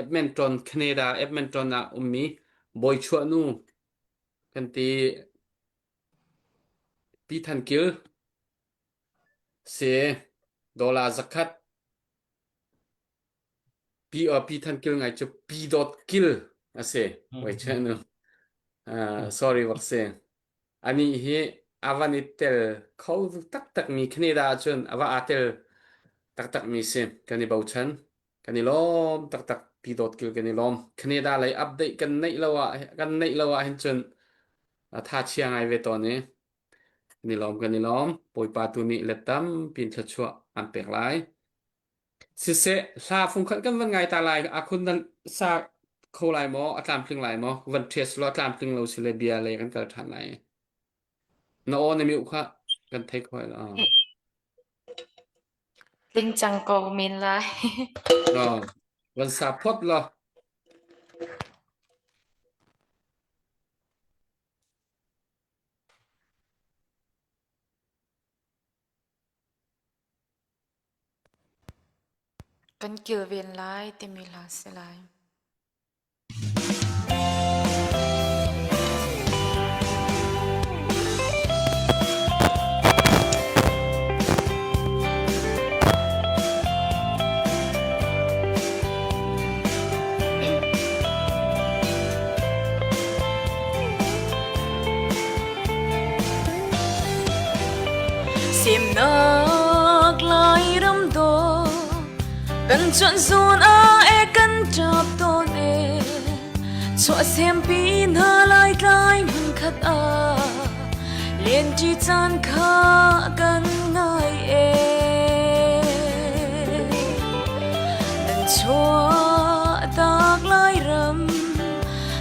Edmonton, Canada, Edmonton ah ummi Bawi Chuah nu kan ti Pi Than Kil si dollar zakhat Pi Pi Than Kil ngai cu Pi Dawt Kil a si. Bawi Chuah nu. Uh, sorry bak si. Anih hi a van i tel kho taktakmi Canada ahcun a va aa tel taktakmi si. Kan i bochan. Kan i lawm taktak. Pi Dawt Kil kan i lawm. Canada lei update kan neih lo ah kan neih lo ah hin cun a tha chia ngai ve tawn i kan i lawm kan i lawm. Bawipa tu nih let tampi in thluachuah an pek lai. Siseh, hla fungkhat kan van ngai ta lai. Akhun nan sa kho lai maw? A tlamtling lai maw? Van ṭhias law a tlamtling lo si le bia lei kan kal ṭhan lai. Na aw na miu kha kan thei kho lo. Tling cang ko men lai. No, van sa phot law. Kan kilven lai timi hla si lai. Semnak Lairam dawh kan cuanh zawn ah e kan ṭap tawn e chuahsempi hna laitlai hmunkhat ah lenṭi caan kha kan ngai e nan chuah tak Lairam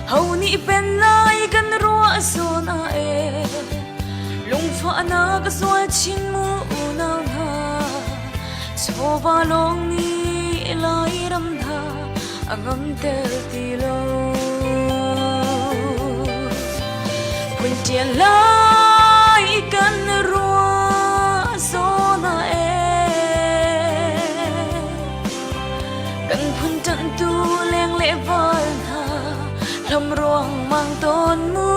ho nih pen lai kan ruah zawn ah e Lungfahnak a zual chin mu unau hna chawva lawng nih Lairam hna a ngamter ti lo. Phunṭial lai kan ruah zawn ah ee kan phun ṭanhtu leng le val hna hlam ruangmang tawn mu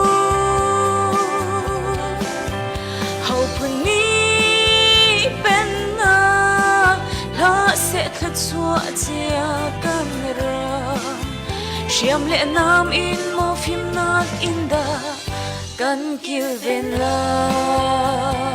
ho phun nih pennak hlah seh thluachuah cia kan ram hriam le nam in maw fimnak in dah kan kilven lai.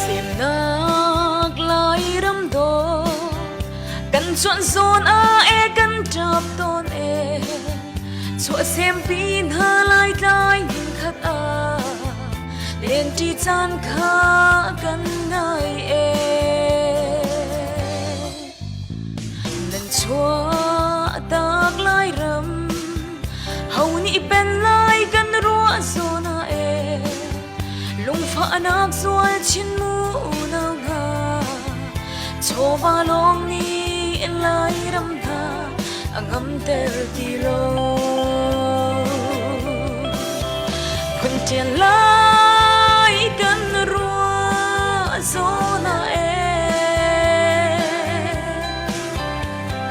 Semnak Lairam dawh kan cuanh zawn ah e kan ṭap tawn e chuahsempi hna laitlai hmunkhat ah lenṭi caan kha kan ngai e Nan chuah tak Lairam ho nih pen lai kan ruah zawn ah e lungfahnak zual chin mu unau hna chawva lawng nih Lairam hna a ngamter ti lo phun ṭian lai kan ruah zawn ah e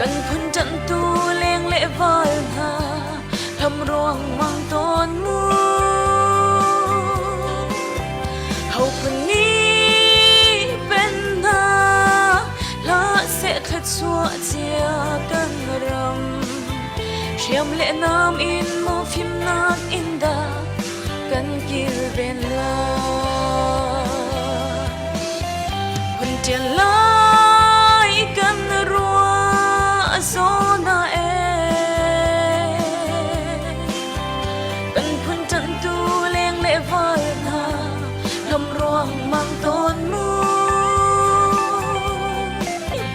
Kan phun ṭanhtu leng le val hna hlam ruangmang tawn mu. Ho phun nih pen hna hlah seh thluachuah cia kan ram. Hriam le nam in maw fimnak in dah. kan kilven lai. Hun ṭial lai kan ruah zawn ah ee. Kan phun ṭanhtu leng le val hna lam ruang mang tawn mu.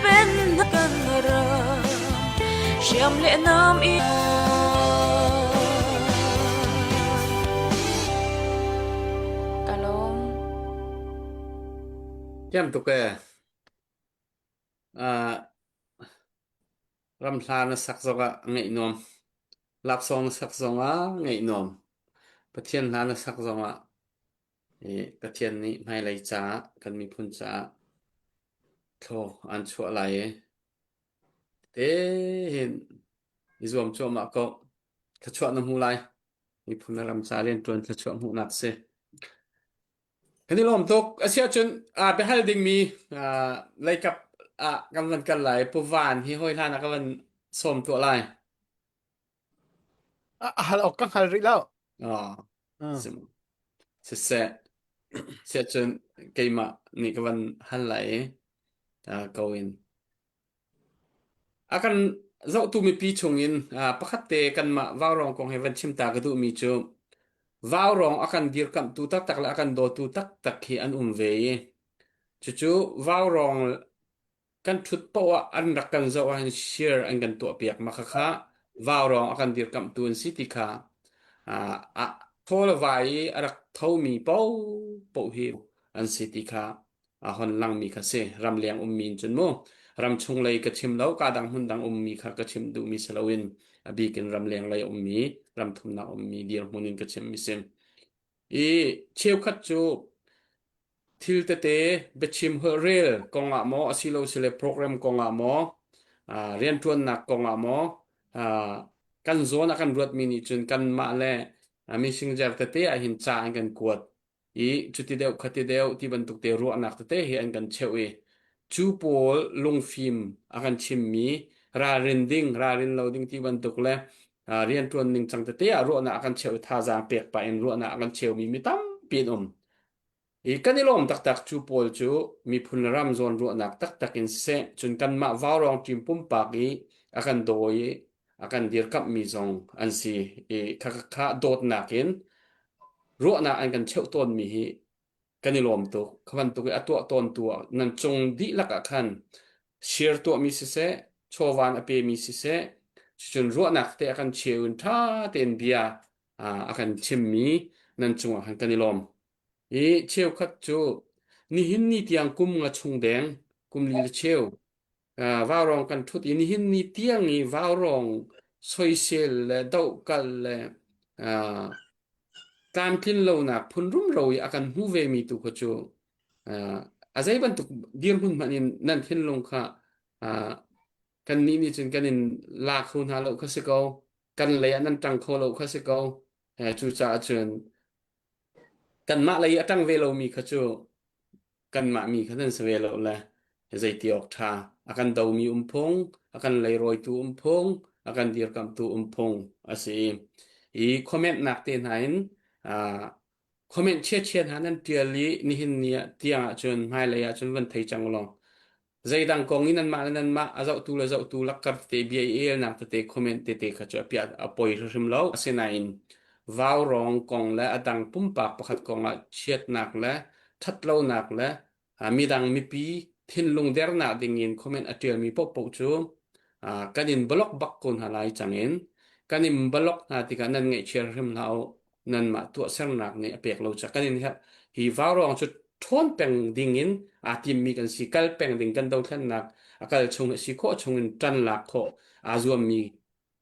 Pen kan ram hriam le nam i Ka lawm. Thiam tuk ee. Uh, ramhla na sak zongah ngaih nuam. Laksawng na sak zongah ngaih nuam. Pathian hla na sak zongah i Pathian nih hmailei caah kan miphun caah thlaw an chuah lai i te hin i zuam cuahmah ko. Thluachuah na hmu lai. Miphun le ram ca rianṭuan thluachuah hmuhnak si. Kan i lawm tuk. Asiahcun aa biahal dingmi aa leikap ah kan van kal lai. Pu Van hi hawi hlan ah ka van sawm tuah lai. A hal awk ka hngal rih lo. Oh, siseh. Siahcun keimah nih ka van hal lai i ko in. A kan zohtu mipi chungin pakhat te kanmah Vaurawng kong he van chim ta ka duhmi cu Vaurawng a kan dirkamhtu taktak le a kan dawtu taktak hi an um ve i cucu Vaurawng kan ṭhut paoh ah an rak kan zoh ahhin share an kan tuahpiak ma khakha Vaurawng a kan dirkamhtu an si ti kha a thaw le vai i a rak thomi paohpaoh hi an si ti kha a hon langmi kha si. Ramleng ummi in cun mu ramchung lei ka chim lo, ka dang hmun dang ummi kha ka chim duhmi si loin a bik in ramleng lei ummi, ramthumnak ummi dirhmun in ka chimmi si. I cheukhat cu thil tete biachim holhrel kong ah maw asilo sile program kong ah maw rianṭuannak kong ah maw kan zawn a kan ruatmi nih cun kanmah le misingzer tete ah hin ca an kan kuat i cuti deuh khati deuh ti bantuk te ruahnak tete hi an kan cheuh i cu pawl lungfim a kan chimmi ralrin ding ralrin lo ding ti bantuk le rianṭuan ning cang tete ah ruahnak a kan cheuh i thazaang pek pah in ruahnak a kan cheumi mi tampi an um. I kan i lawm taktak cu pawl cu miphun le ram zawn ruahnak taktak in siseh cun kanmah vaurawng ṭim pumpak i a kan daw i a kan dirkamhmi zong an si i kha kha dawtnak in ruahnak an kan cheuh tawnmi hi kan i lawm tuk. Kha bantuk i a tuah tawntu ah nan cung dihlak ah khan share tuahmi siseh, chawvan a pemi siseh, cucun ruahnak te a kan cheu in ṭha tein bia a kan chimmi nan cungah khan kan i lawm. I cheukhat cu nihin ni tiang kum nga chung deng, kum li le cheu vaurawng kan ṭhut i nihin ni tiang i vaurawng soisel le dohkalh le tlamtlin lonak phun rumro i a kan hmu vemi tu kha cu a zei bantuk dirhmun hmanh in nan thinlung kha kannih nih cun kan in la kho hna lo kha si ko kan lei ah nan ṭang kho lo kha si ko cucaah cun kanmah lei a ṭang ve lomi kha cu kanmah mi kha nan si ve lo le zeiti awk ṭha a kan domi um phung a kan leirawitu um phung a kan dirkamhtu um phung a si i comment nak te hna in comment chiachia hna nan ṭial i nihin ni ah tiang ahcun hmailei ahcun van thei cang ulaw zeidang kong in nanmah le nanmah a zohtu le zohtu lakkar tete bia i elnak tete comment tete kha cu a piah a poi hrimhrim lo asinain vaurawng kong le a dang pumpak pakhat kong ah chiatnak le ṭhatlonak le midang mipi thinlung dernak ding in comment a ṭialmi paohpaoh cu kan in block bak ko hna lai cang in kan in block hna tikah nan ngaihchia hrim hlah u nanmah tuahsernak nih a pek lo ca kan in herh hi vaurawng cu ṭhawn peng ding in aa timmi kan si kal peng ding kan dothlennak a kal chung a si khawh chung in ṭan lak khawh aa zuammi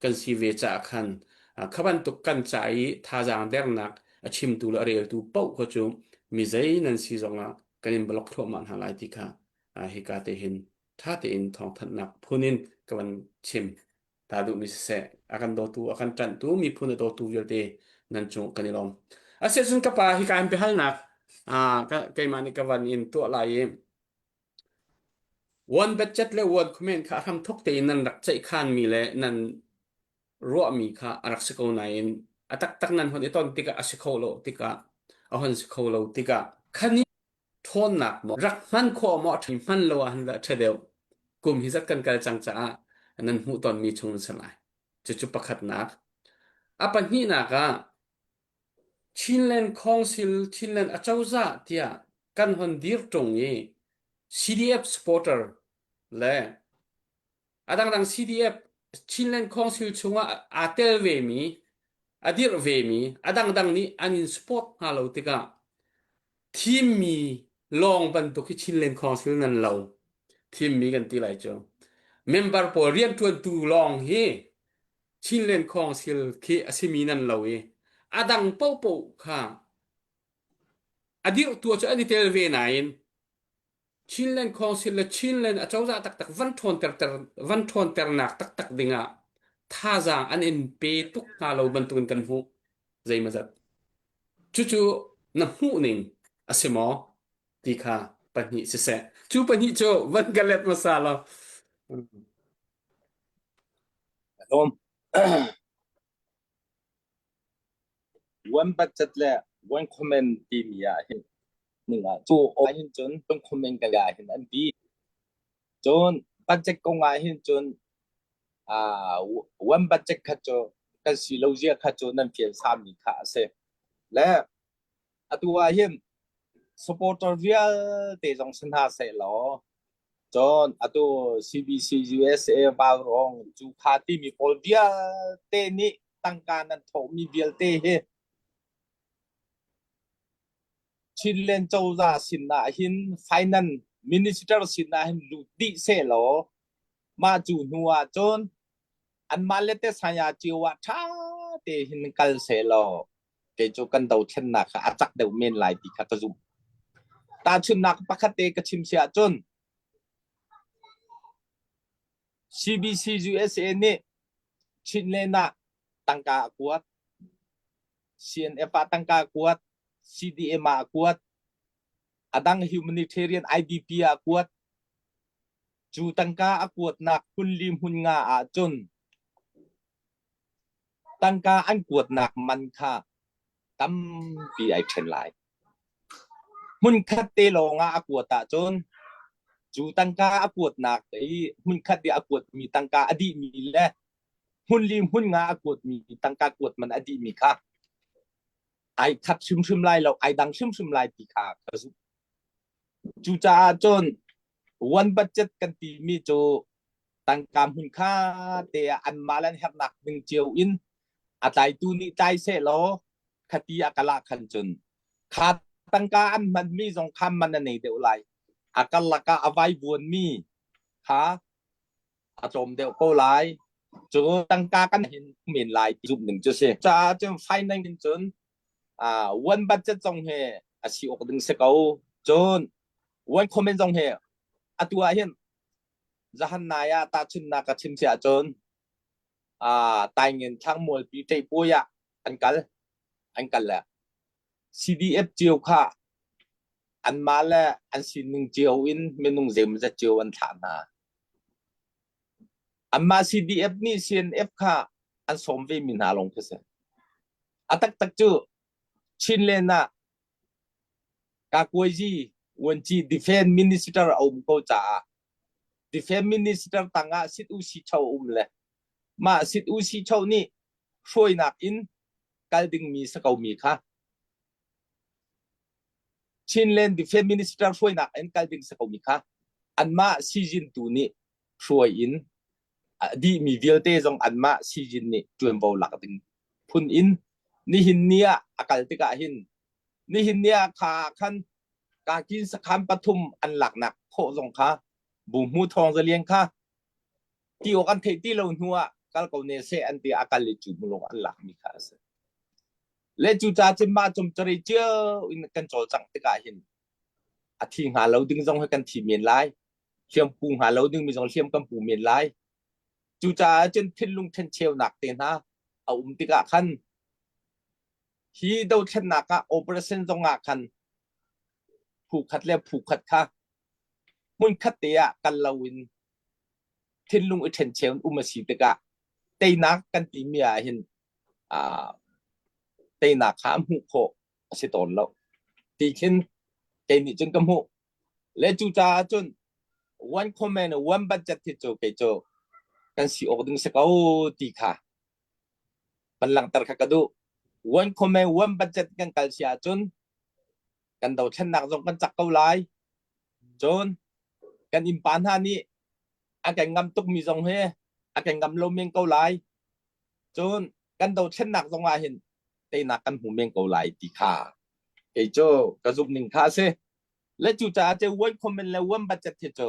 kan si ve caah khan kha bantuk kan ca i thazaang dernak a chimtu le a reltu paoh kha cu mi zei nan si zongah kan in block thluahmah hna lai ti kha hika te hin ṭha tein thawngthanhnak phun in ka van chim ta duhmi siseh a kan dawtu a kan ṭanhtu miphun a dawtu vialte nan cung kan i lawm asiahcun ka pa hika in biahalnak keimah nih ka van in tuah lai i One budget le one comment kha a hramthawk tein nan rak ceihkhanmi le nan ruahmi kha a rak si ko nain. A taktak nan hon i ton tikah a si kho lo tikah a hon si kho lo tikah khani ṭhawnnak maw rak hman khawh maw a ṭha hman lo ah hin dah ṭha deuh kum hi zat kan kal cang caah nan hmuh tonmi chung an si lai. Cucu pakhatnak. A pahnihnak ah Chinland Council Chinland acozah tiah kan hon dir ṭung i CDF supporter le a dangdang CDF Chinland Council chungah aa tel vemi a dirh vemi a dangdang nih an in support hna lo tikah thimmi lawng bantuk hi Chinland Council nan lo thimmi kan ti lai cu member pawl rianṭuantu lawng hi Chinland Council khi a simi nan lo i a dang paohpaoh kha a dirhtu cu an i tel ve nain Chinland Council le Chinland acozah taktak van ṭhawnter van ṭhawnternak taktak dingah thazaang an in pe tuk hna lo bantukin kan hmuh zeimawzat. Cucu na hmuh ning a si maw ti kha pahnih siseh. Cu pahnih cu van ka let hmasa law. Lawm. One budget le one comment timi ah hin ning ah cu ah hin cun one comment ka ah hin an ti. Cun budget kong ah hin cun ah one budget kha cu kan si lo zia kha cu nan fian sami kha a si. Le atu ah hin supporter vialte zong si hna seh law cun atu CBC USA Vaurawng cu kha timi pawl vialte nih tangka nan thawhmi vialte hi Chinland cozah sin ah hin finance minister sin ah hin lut dih seh law mah cu hnu ah cun anmah le te saya cio ah ṭha te hin kal seh law kei cu kan dothlennak kha a cak deuh men lai ti kha ka zumh. Tahchunhnak pakhat te ka chim si ahcun CBC USA nih Chinland ah tangka a kuat, CNF ah tangka a kuat, CDM ah a kuat, a dang humanitarian IDP ah a kuat. Cu tangka a kuatnak hmunli hmun nga ahcun Tangka an kuatnak man kha tampi ai ṭhen lai. Hmunkhat te lawngah a kuat ahcun cu tangka a kuatnak i hmunkhat i a kuatmi tangka a dihmi le hmunli hmunnga a kuatmi tangka kuat man a dihmi kha ai khat hrimhrim lai lo, ai dang hrimhrim lai ti kha ka zumh. Cucaah cun one budget kan timi cu tangka hmun kha te ah anmah le an herhnak ning cio in a tlaitu nih tlai seh law khati a kal ah khan cun kha tangka an hmanmi zong kha man a nei deuh lai. A karlak ah a vaivuanmi kha a tlawm deuh ko lai. Cu tangka kan hin men lai ti zumh ning cu si. Caah cun finance in cun uh, one budget zong he a si awk ding si ko. Cun one comment zong he atu ah hin zahan nai ah tahchunhnak ka chim si ahcun uh, Taingen Thlangmualpi Ṭeihpuai ah an kal an kal le CDF cio kha anmah le an sining cio in minung zeimawzat cio an thlah hna. Anmah CDF nih CNF kha an sawm ve mi hna lawng khi si. A taktak cu Chinland ah Kakuazi Vuanci Defense Minister a um ko caah Defense Minister tangah Sit U Si Cho a um le mah Sit U Si Cho nih hruainak in kal dingmi si ko mi kha Chinland Defense Minister hruainak in kal ding si ko mi kha anmah sizin tu nih hruai in a dihmi vialte zong anmah sizin nih ṭuanvo lak ding phun in nihin ni ah a kal tikah hin nihin ni ah kha khan kakin sakhan pathum an laknak khawh zong kha buhmu thawng zalian kha ti awk an theih ti lo hnu ah kal ko ne seh an ti a kal i cu mulung an lak mi kha a si le cu ca cun mah cum cari cio in kan cawlcangh tikah hin a thi hnga lo ding zong hi kan thi men lai hliam pu hnga lo ding mi zong hliam kan pu men lai cucaah cun thinlung ṭhencheunak te hna a um tikah khan hi dothlennak ah operation zong ah khan phu khat le phu khat kha hmun khat te ah kal lo in thinlung i ṭhencheu in um a si tikah teinak kan timi ah hin uh, Teinak kha hmuh khawh a si tawn lo. Ti khin kei nih cun ka hmuh. Le cucaah cun one comment one budget hi cu kei cu kan si awk ding si ko ti kha van langhter kha ka duh. One comment one budget kan kal si ahcun kan dothlennak zong kan cak ko lai. Cun kan innpa hna nih a kan ngam tukmi zong hi a kan ngam lo men ko lai. Cun kan dothlennak zong ah hin teinak kan hmu men ko lai ti kha kei cu ka zumh ning kha a si. Le cucaah cu one comment le one budget hi cu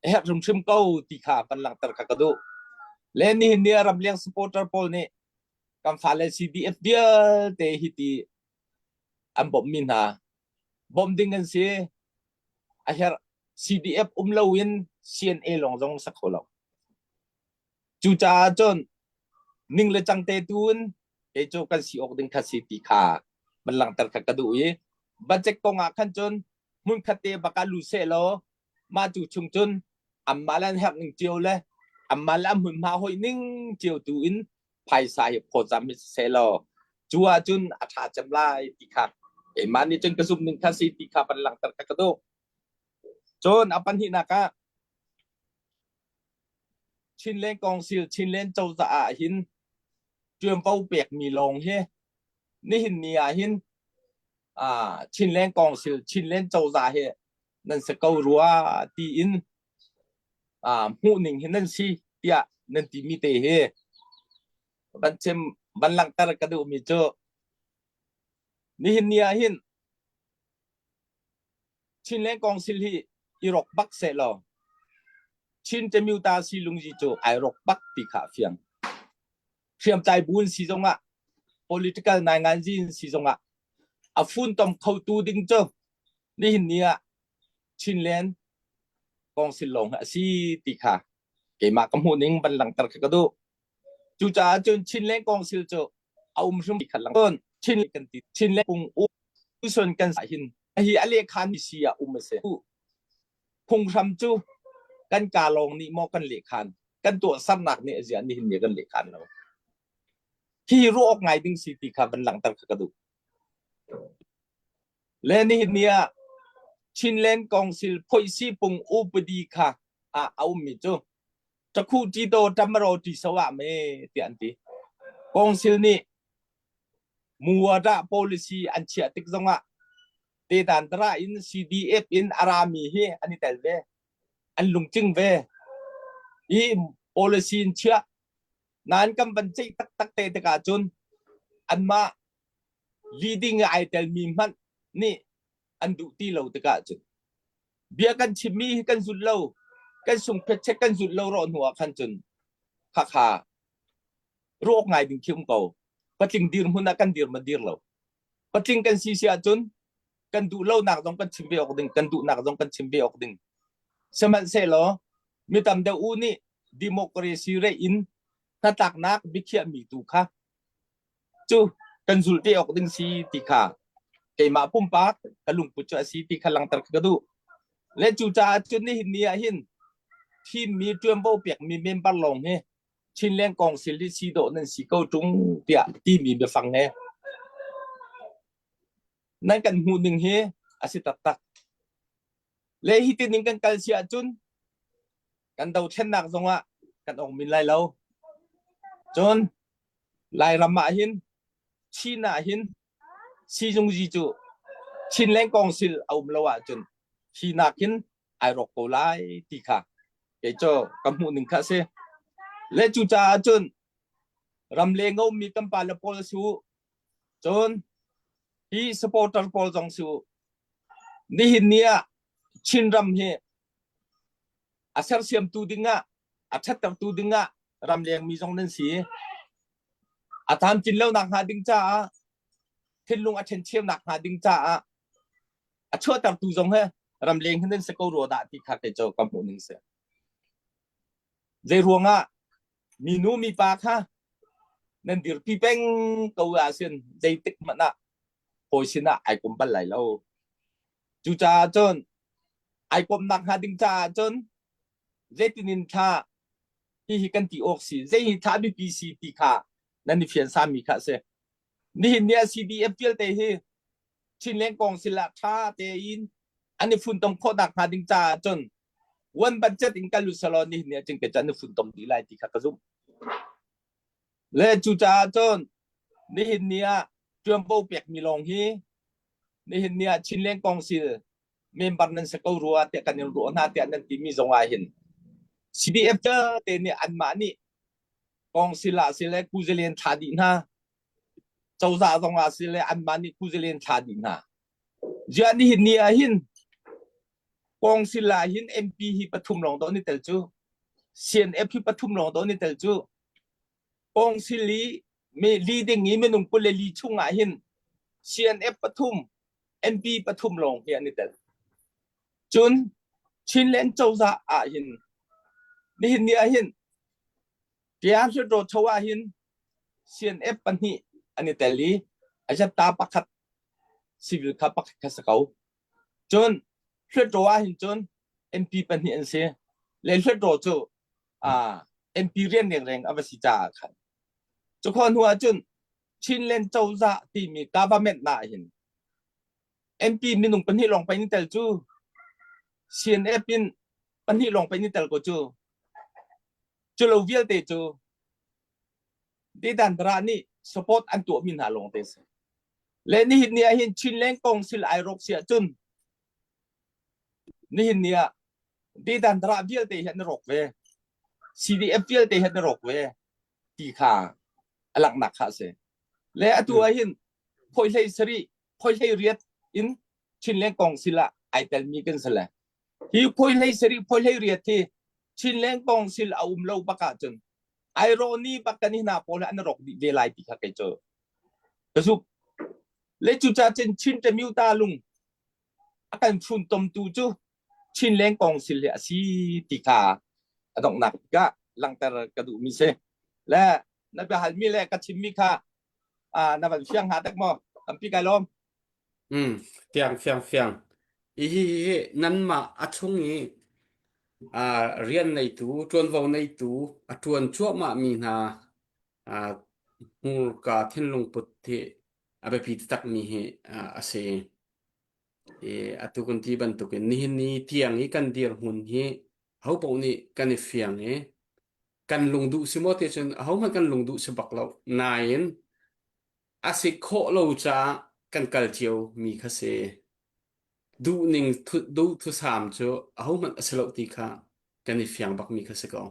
a herh hrimhrim ko ti kha van langhter kha ka duh. Le nihin ni ah ramleng supporter pawl nih kan fale CDF vialte hi ti an bawmhmi hna bawmh ding an si. A herh CDF um loin CNA lawng zong sak kho lo. Cucaah cun ning le cang te tu in kei cu kan si awk ding kha si ti kha van langhter kha ka duh i budget kong ah khan cun hmunkhat te bak ah lu seh law mah cu chung cun anmah le an herh ning cio le anmah le an hmunhma hoih ning cio tu in phaisa hi phawtzam hi seh law cu ahcun a ṭha cem lai ti kha keimah nih cun ka zumh ning kha si ti kha van langhter kha ka duh. Cun a pahnihnak ah Chinland Council Chinland cozah ah hin ṭuanvo pekmi lawng hi nihin ni ah hin ah Chinland Council Chinland cozah hi nan si ko rua tiin ah hmuh ning hi nan si tiah nan timi te hi van chim van langhter ka duhmi cu nihin ni ah hin Chinland Council hi i rawk bak seh law Chin Temyuta Silungzi cu ai rawk bak ti kha a fiang. Hriamtlai bu in si zongah political nainganzi in si zongah a funtom khotu ding cu nihin ni ah Chinland Council lawng hi a si ti kha keimah ka hmuh ning van langhter kha ka duh. Cucaah cun Chinland Council cu a um hrim khat lang cun Chin kan ti Chinland pung u sun kan hin hi a lehkhan mi si ah um a si. Phunghram cu kan ka lawng nih maw kan lehkhan kan tuahsernak nih a zia nihin ni kan lehkhan lo. Hi ruah awk ngai ding si ti kha van langhter kha ka duh. Le nihin ni ah Chinland Council phoihsi pung upadi kha ah a ummi cu Ṭakhu ṭito ṭamro ṭiso ah me tiah an ti. Council nih muwadah policy an chiah tik zongah tedan dara in CDF in a rami hi an i tel ve. An lungtling ve. Hi policy in chiah nain kan van ceih taktak te tikah cun anmah leading ai telmi hmanh nih an duh ti lo tikah cun bia kan chimmi hi kan zulh lo kan sungphet check kan zulh lo rawh hnu ah khan cun khakha ruak ngai ding khi um ko patling dirhmun ah kan dir ma dir lo patling kan si si ahcun kan duh lo nak zong kan chim ve awk ding kan duh nak zong kan chim ve awk ding sihmanhsehlaw mi tam deuh u nih democracy rei in hnatlaknak biakhiahmi tu kha cu kan zulh te awk ding si ti kha keimah pumpak ka lungput cu a si ti kha langhter ka duh. Le cucaah cun nihin ni ah hin thimmi ṭuanvo pekmi member lawng hi Chinland Council hi si dawh nan si ko ṭung tiah timi biafang he nan kan hmuh ning hi a si taktak. Le hi tining kan kal si ahcun kan dothlennak zongah kan ong min lai lo. Cun Lairam ah hin Chin ah hin sizungzi cu Chinland Council a um lo ahcun hi nakin ai rawk ko lai ti kha kei cu ka hmuh ning kha a si. Le cucaah cun ramleng a ummi kan pale pawl su cun hi supporter pawl zong su nihin ni ah Chinram hi a sersiamtu dingah a ṭhattertu dingah ramlengmi zong nan si. A tlamtlin lonak hnga ding caah thinlung a ṭhencheunak hnga ding caah a chuahtertu zong he ramleng hi nan si ko rua dah ti kha kei cu ka hmuh ning si. Zei ruangah minu mipa kha nan dirpi peng ko ahcun zeitik hmanh ah hawi sinah ai kom bal lai lo. Cucaah cun ai komnak hnga ding caah cun zeitin in thla hihi kan ti awk si zei hi thla biapi si ti kha nan i fian sami kha a si. Nihin ni ah CDF vialte hi Chinland Council ah ṭha tein an i funtom khawh nakhnga ding caah cun one budget in kal usalaw nihin ni ah cun an i funtom dih lai ti kha ka zumh. Le cucaah cun nihin ni ah ṭuanvo pekmi lawng hi nihin ni ah Chinland Council member nan si ko rua tiah kan in ruah hna tiah nan timi zong ah hin CDF te nih anmah nih council ah sile kuzalian thla dih hna cozah zong ah sile anmah nih kuzalian thla dih hna ziah nihin ni ah hin council ah hin MP hi pathum lawng do ni tel cu CNF hi pathum lawng do ni tel cu council i me leading i minung 24 chung ah hin CNF pathum MP pathum lawng hi an i tel. Cun Chinland cozah ah hin nihin ni ah hin Tiang Hluttaw Cho ah hin CNF pahnih an i tel i Ajatta pakhat civil kha pakhat kha si ko. Cun Hluttaw ah hin cun MP pahnih an si. Le Hluttaw cu uh, MP rian rengreng a va si caah khan. Cu khua hnu ah cun Chinland cozah timi government na hin MP minung pahnih lawng pei ni tel cu CNF in pahnih lawng pei ni tel ko cu cu lo vialte cu Dedan Dara nih support an tuah mi hna lawng te si le nihin ni ah hin Chinland Council ai rawk si ahcun nihin ni ah Dedan Dara vialte hi an rawk ve CDF vialte hi an rawk ve ti kha a langhnak kha a si. Le atu ah hin phoi hlei sarih phoi hlei riat in Chinland Council ah ai telmi kan si le hi phoi hlei sarih phoi hlei riat hi Chinland Council a um lo bak ahcun ai rawh ni bak kan hi hna pawl an rawk dih ve lai ti kha kei cu ka zumh. Le cucaah cun Chin Tamyuta lung a kan funtomtu cu Chinland Council hi a si ti kha a donghnak tikah langhter ka duhmi si. Le na biahalmi le ka chimmi kha na van fiang hnga dek maw? Tampi kai lawm. Mm, fiang fiang fiang. Hi hi hi nanmah a chung i rian neitu, ṭuanvo neitu, a ṭuan cuahmah mi hna hmurka thinlung put hi a biapi takmi hi a si. I atu kan ti bantukin nihin ni tiang i kan dirhmun hi ahopaoh nih kan i fiang i kan lungduh si maw ti cun ahohmanh kan lungduh si bak lo. Nain a si khawh lo caah kan kal cio mi kha si. Duhning duhthusam cu ahohmanh a si lo ti kha kan i fiang bak mi kha si ko.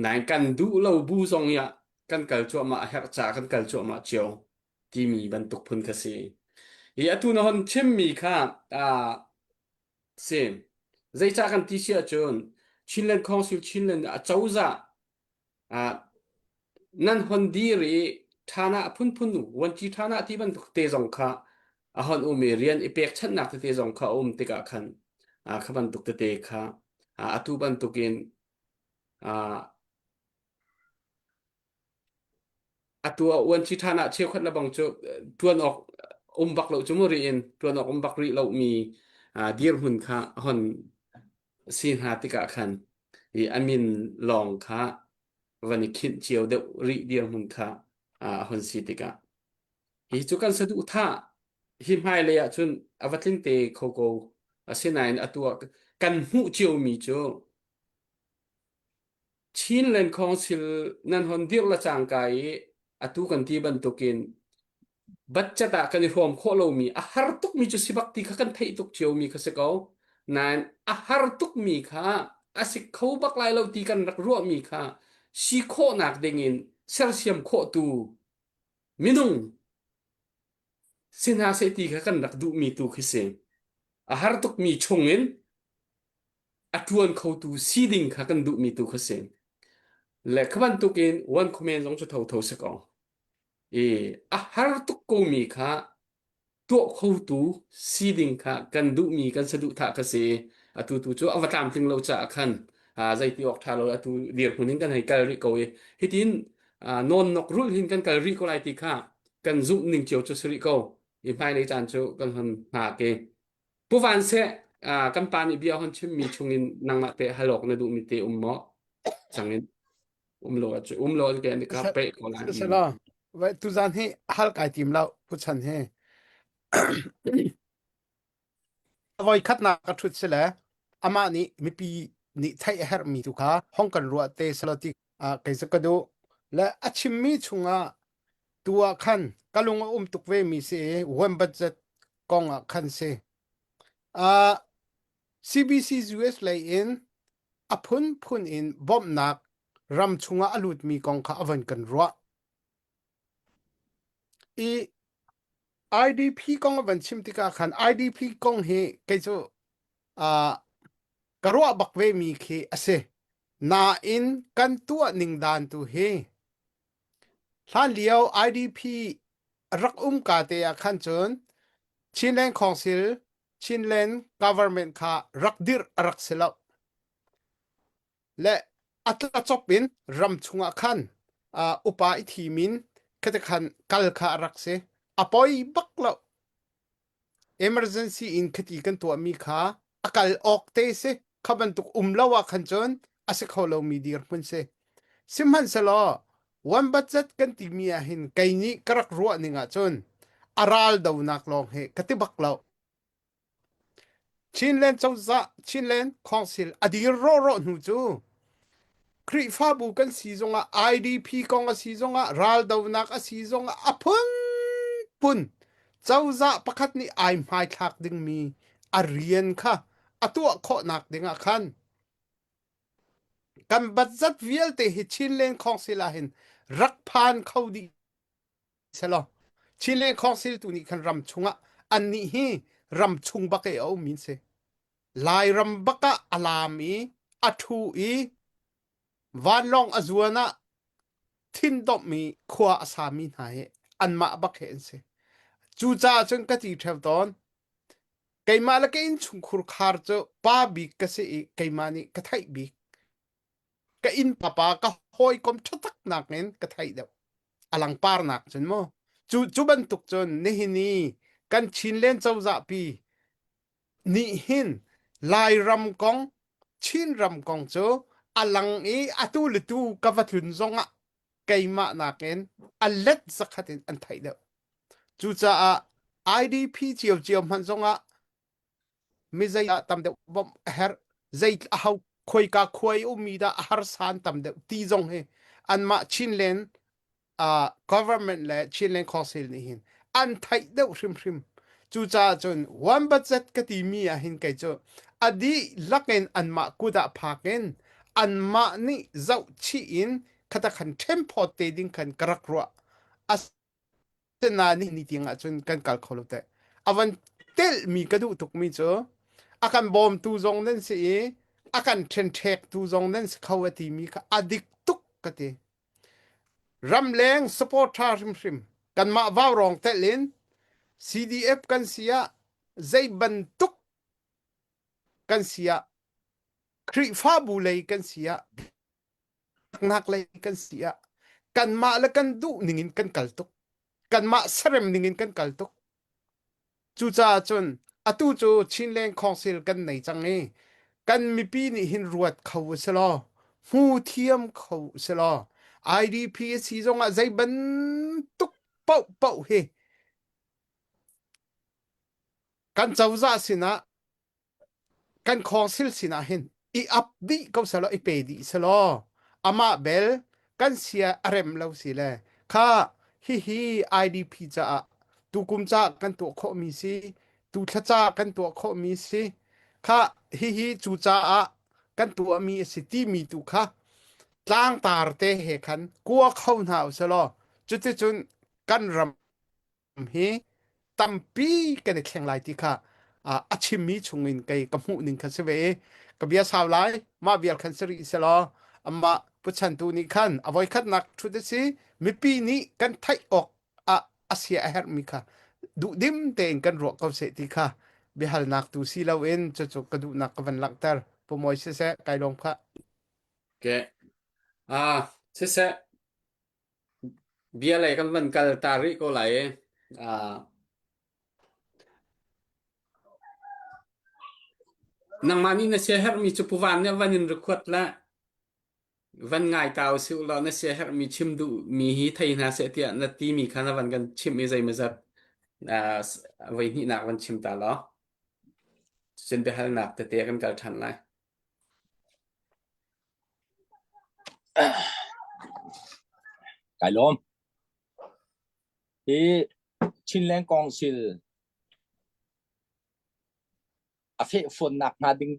Nain kan duh lo bu zong ah kan kal cuahmah a herh caah kan kal cuahmah cio timi bantuk phun kha si. Hi atu na hon chimmi kha ah si. Zeicah kan ti si ahcun Chinland Council Chinland acozah ah nan hon dir i ṭhana a phunphun vuanci ṭhana ti bantuk te zong kha a hon um i rian i pekchanhnak tete zong kha a um tikah khan kha bantuk tete kha atu bantukin Atu a uanci ṭhan ah cheukhat le bang cu ṭuan awk um bak lo cu mu ri in ṭuan awk um bak rih lomi dirhmun kha hon si hna tikah khan i a min lawng kha van i khinh cio deuh rih dirhmun kha a hon si tikah hi cu kan saduhthah hi hmailei ah cun a va tling te kho ko asinain atu ah kan hmuh ciomi cu Chinland Council nan hon dirh le cangka i atu kan ti bantukin budget ah kan i hrawm khawh lomi a har tukmi cu si bak ti kha kan theih tuk ciomi kha si ko. Nain a har tukmi kha a si kho bak lai lo ti kan rak ruahmi kha si khawhnak dingin sersiam khawhtu minung si hna seh ti kha kan rak duhmi tu khi si. A har tukmi chungin a ṭuan khotu si ding kha kan duhmi tu kha si. Le kha bantukin one comment zong cu thotho si ko. I a har tuk komi kha tuah khotu si ding kha kan duhmi kan saduhthah kha si. Atu tu cu a va tlamtling lo caah khan zeiti awk ṭha lo atu dirhmun in kan hei kal rih ko i hitin nawn nok rulh hin kan kal rih ko lai ti kha kan zumh ning cio cu si rih ko. I hmailei caan cu kan hon hngak i Pu Van Seh, kan pa nih bia hon chimmi chungin nangmah te hal awk na duhmi te um maw? Changin um lo cu um lo ke ni ka pe ko lai. Sela. Vai tuzan hi hal kai tim lo pu chan hi. Voi khatnak ka ṭhut si le amah nih mipi nih theih a herhmi tu kha hong kan ruah te selaw ti ah kei cu ka duh. Le a chimmi chungah tu ah khan ka lung a um tuk ve mi si i one budget kong ah khan si. Uh, CBC US lei in a phunphun in bawmhnak ram chungah a lutmi kong kha a von kan ruah. I IDP kong a van chim tikah khan IDP kong hi kei cu uh, ka ruah bak ve mi khi a si. Nain kan tuah ning dan tu hi hlan lio IDP rak um ka te ah khan cun Chinland Council Chinland government kha rak dirh a rak si lo. Le a tlacop in ram chungah khan uh, upa i thim in khati khan kal kha a rak si. A poi bak lo. Emergency in khati kan tuahmi kha a kal awk te si. Kha bantuk um lo ah khan cun a si kho lomi dirhmun si. Sihmanhsehlaw one budget kan timi ah hin kei nih ka rak ruah ning ah cun a ral donak lawng hi ka ti bak lo. Chinland cozah Chinland Council a dir rawhrawh hnu cu Khrihfabu kan si zongah IDP kong a si zongah raldonak a si zongah a phunphun cozah pakhat nih ai hmaithlak dingmi a rian kha a tuah khawhnak dingah khan kan budget vialte hi Chinland Council ah hin rak phan kho dih selaw Chinland Council tu nih khan ram chungah annih hi ram chung bak i a um in si Lairam bak ah a laam i a ṭhu i vanlawng a zuan ah thindomh i khua a sami hna hi anmah bak hi an si. Cucaah cun ka ti ṭheo tawn keimah le ka innchungkhur khar cu pa bik ka si i keimah nih ka theih bik. Ka inn papa ka hawikom ṭha tak nakin ka theih deuh. A langpar nak cun mu. Cu, cu bantuk cun nihin i kan Chinland cozah pi nih hin Lairam kong Chinram kong cu a lang i atu le tu ka va tlun zongah keimah nakin a let zakhat in an theih deuh. Cucaah IDP ciocio hmanh zongah mi zei ah tam deuh bawmh a herh, zei a ho khoika khuai ummi dah a harsa an tam deuh ti zong hi anmah Chinland uh, government le Chinland Council nih hin an theih deuh hrimhrim. Cucaah cun one budget ka timi ah hin kei cu a dihlak in anmah kut ah phak in anmah nih zohchih in khata khan ṭhenphawt te ding khan ka rak ruah. Asinain ni tiang ah cun kan kal kho lo teh. A van telhmi ka duh tukmi cu a kan bawmtu zong nan si i a kan ṭhenṭhektu zong nan si kho a timi kha a dik tuk ka ti. Ramleng support ṭha hrimhrim kanmah vaurawng telh in CDF kan si ah zei bantuk kan si ah Khrihfabu lei kan si ah biaknak lei kan si ah kanmah le kan duh ning in kan kal tuk kanmah serem ning in kan kal tuk Cucaah cun atu cu Chinland Council kan nei cang i kan mipi nih hin ruat kho u silaw hmu thiam kho u silaw IDP a si zongah zei bantuk paohpaoh hi kan cozah sinah kan council sinah hin i ap dih ko selaw i pe dih selaw amah bel kan sia a rem lo si le kha hihi IDP caah tukum caah kan tuah khawhmi si tu thla caah kan tuah khawhmi si kha hihi cu caah kan tuahmi a si timi tu kha tlangtar te he khan kua kho hna u selaw cuticun kan ram hi tampi kan i thleng lai ti kha a chimmi chungin kei ka hmuh ning kha si ve i ka bia sau lai mah vial khan si rih selaw amah puchantu nih khan a voikhatnak ṭhut a si mipi nih kan theih awk ah a sia a herhmi kha duhdim tein kan ruah ko seh ti kha biahalnak tu si loin cucu ka duhnak ka van langhter Pu Mawi siseh kai lawm kha Okay. Ah, siseh Bia lei kan van kal ta rih ko lai i uh, nangmah nih na siaherhmi cu Pu Van nih a van in record le. Van ngai ta usih law na siaherhmi chim duhmi hi thei hna seh tiah na timi kha na van kan chimh i zeimawzat uh, voi hnihnak van chim ta law. Cun biahalnak tete kan kal ṭhan lai. Kai lawm. Hi Chinland Council a fehfuannak hnga ding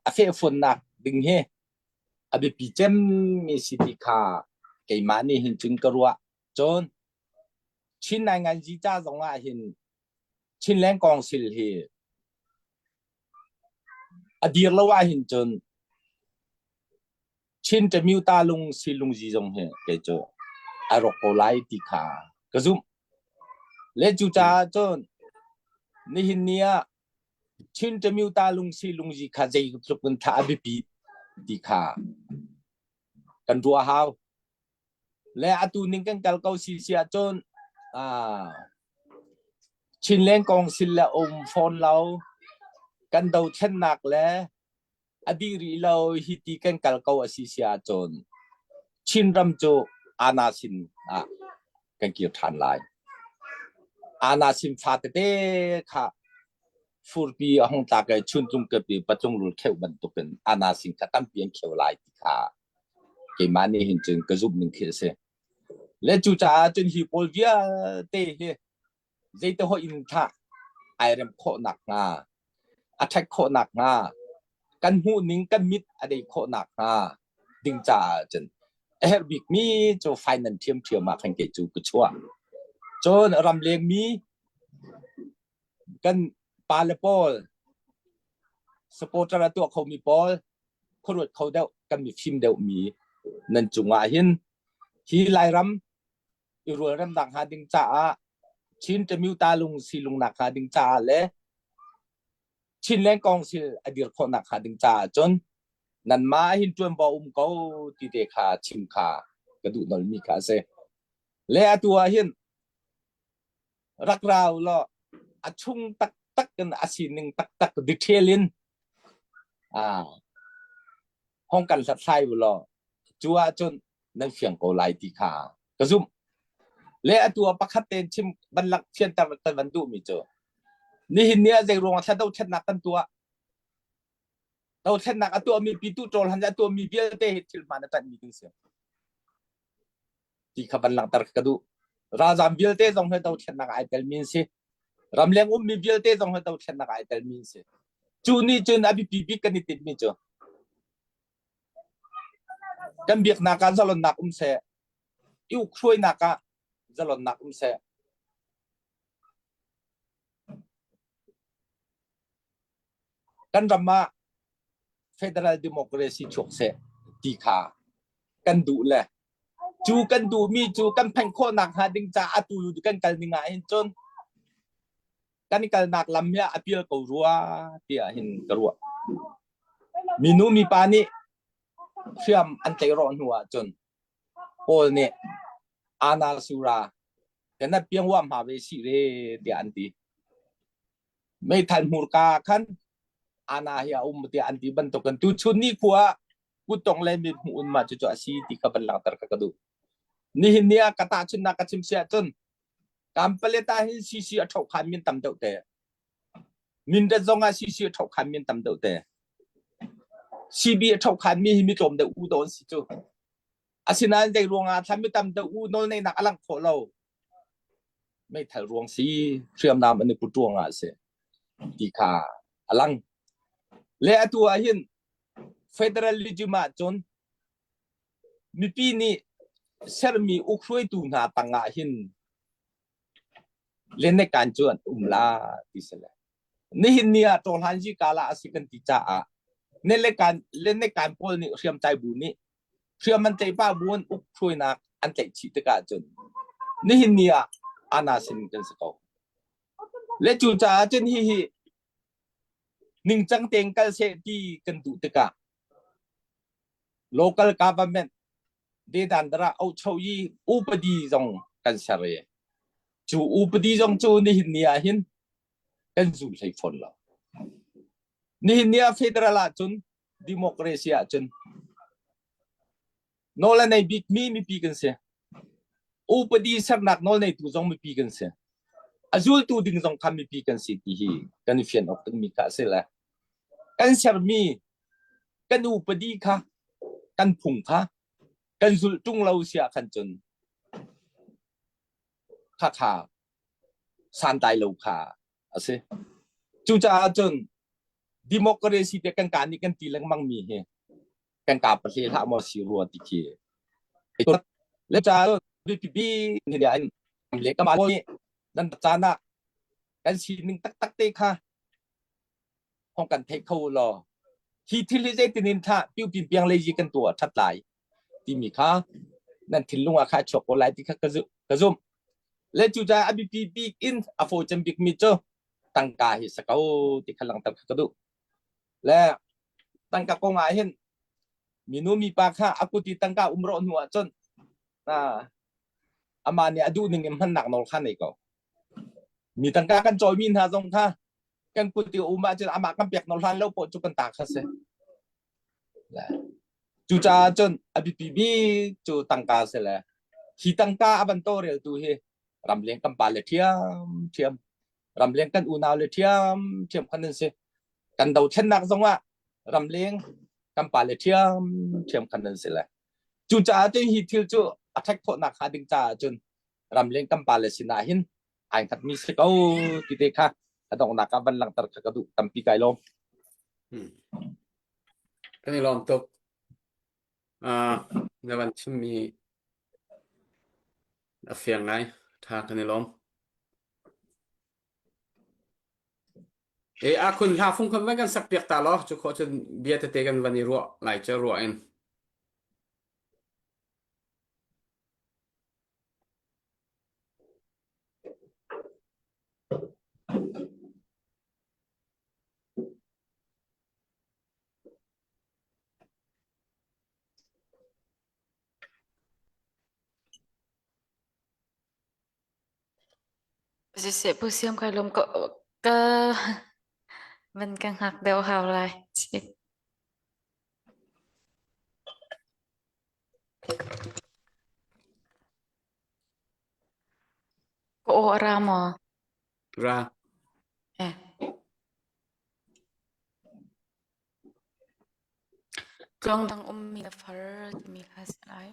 a fehfuannak ding hi a biapi cemmi si ti kha keimah nih hin cun ka ruah. Cun Chin Nainganzi ca zong ah hin Chinland Council hi a dir lo ah hin cun Chin Ṭamyuta lung silungzi zong hi kei cu a rawk ko lai ti kha ka zumh. Le cucaah cun nihin ni ah Chin Ṭamyuta lung silungzi kha zeitluk in tha a biapi ti kha kan ruah hau. Le atu ning kan kal ko si si ahcun ah Chinland Council le um fawn lo kan dothlennak le a dih rih lo hi ti kan kal ko a si si ahcun Chinram cu Ana sin ah kan kir ṭhan lai. Ana sin fa tete kha furpi a hung tlak i chuntlung kepi patlung rul kheuh bantukin ana sin kha tampi an kheu lai ti kha keimah nih hin cun ka zumh ning khi a si. Le cucaah cun hi pawl vialte hi zeite hoi in thah ai rem khawh nakhnga a ṭhat khawh nakhnga kan hmuh ning kan mit a dei khawh nakhnga ding caah cun a herh bikmi cu finance ṭhiamṭhiam ah khan kei cu ka chuah. Cun ramleng mi kan pale pawl supporter a tuah khomi pawl khuaruat kho deuh kan mifim deuhmi nan cungah hin hi Lairam i rualremnak hnga ding caah Chin Ṭamyuta lung silungnak hnga ding caah le Chinland Council a dir khawhnak hnga ding caah cun nanmah hin ṭuanvo um ko ti te kha chim kha ka duh nolmi kha a si. Le atu ah hin rak rau law a chung taktak in a sining taktak detail in ah hong kan hlathlai u law cu ahcun nan fiang ko lai ti kha ka zumh. Le atu ah pakhat tein chim van lak fianter kan van duhmi cu nihin ni ah zei ruangah thla dothlennak kan tuah dothlennak a tuahmi pitu ṭawl han a tuahmi vialte hi thil hmaan a ṭanhmi kan si ti kha van langhter ka duh. Ralzam vialte zong hi dothlennak ai telmi an si. Ramleng ummi vialte zong hi dothlennak ai telmi an si. Cu nih cun a biapi bik kan i tinhmi cu Kan biaknak ah zalonnak um seh. I ukhruainak ah zalonnak um seh. Kan ram ah federal democracy chuak seh ti kha kan duh le cu kan duhmi cu kan phanh khawhnak hnga ding caah atu kan kal ning ah hin cun kan kalnak lam hi a pial ko rua tiah hin ka ruah. Minu mipa nih hriam an tlaih rawh hnu ah cun Paul nih Ana Sura kan piang wa hma ve si re tiah an ti. Meithal hmurka khan Ana hi a um tiah an ti bantukin tu chun ni khua kuttong le mit hmuh un ma cu cu a si ti kha van langhter ka ka duh. Nihin ni ah ka tahchunnak ka chim siah cun Kampaleta hin CC a ṭhoh khan min tam deuh te. Mindat zong ah CC a ṭhoh khan min tam deuh te. CB a ṭhoh khan mi hi mi tlawm deuh u dawn si cu. Asinain zei ruangah thlan mi tam deuh u nawl neihnak a langh khawh lo. Meithal ruang si, hriamnam an i put ruangah a si. Ti kha a lang. Le atu ah hin federalism ah cun Mipi nih sermi ukhruaitu hna tangah hin lennekan cu an um la ti si le. Nihin ni ah Tawhlanzi kala a si kan ti caah lennekan lennekan pawl nih hriamtlai bu nih hriam an tlaih pah bu an ukhruainak an tlaih chih tikah cun nihin ni ah ana sin kan si ko. Le cu caah cun hihi ningcang tein kal seh ti kan duh tikah local government dedandara aucho-yi upadi zong kan ser i cu upadi zong cu nihin ni ah hin kan zul hlei fawn lo. Nihin ni ah federal ahcun democracy ahcun. Nawl a nei bikmi mipi kan si. Upadi sernak nawl neitu zong mipi kan si. A zultu ding zong kha mipi kan si ti hi kan i fian awk dingmi kha a si le kan sermi kan upadi kha kan phung kha kan zulh ṭung lo si ah khan cun khakha santlai lo kha a si. Cucaah cun democracy te kan kaa nih kan ti lengmang mi hi kan kaa pahle hlah maw si rua ti khi le ca bipipi ni in le ka ma nih nan caan ah kan sining taktak te kha hong kan theih kho law hi thil hi zeitin in tha piu pin piang lei kan tuah that lai timi kha nan thinlung ah kha chuak ko lai ti kha ka zumh le cu caah a biapi bik in a fawi cem bik mi cu tangka hi sa ko ti kha langhter kha ka duh le tangka kong ah hin minu mipa kha a kut i tangka um rawh hnu ah cun amah nih a duh ning in hmannak nawl kha nei ko mi tangka kan cawimi hna zong kha kan kut i um ahcun amah kan pek nawl hlan lo poh cu kan ta kha si Cucaah cun a biapi bik cu tangka a si le hi tangka a van tawlreltu hi ramleng kan pale ṭhiamṭhiam, ramleng kan unau le ṭhiamṭhiam khan an si. Kan dothlennak zongah ramleng kan pale ṭhiamṭhiam khan an si le cucaah cun hi thil cu a ṭhek khawhnak hnga ding caah cun ramleng kan pale sinah hin ai hngatmi si ko ti te kha a donghnak ah van langhter kha ka duh tampi kai lawm. Hmm. Kan i lawm tuk. Uh, na van chimmi a fiang ngai. Tha kan i lawm. E a khun hla fung khan van kan sak piak ta law cu khawh cun bia tete kan van i ruah lai cu ruah in. Siseh pu siam kai lawm ka ka van ka hngak deuh hau lai. Ka aw a ra maw? Ra. Eh. Tluang dang ummi na far timi hla si lai.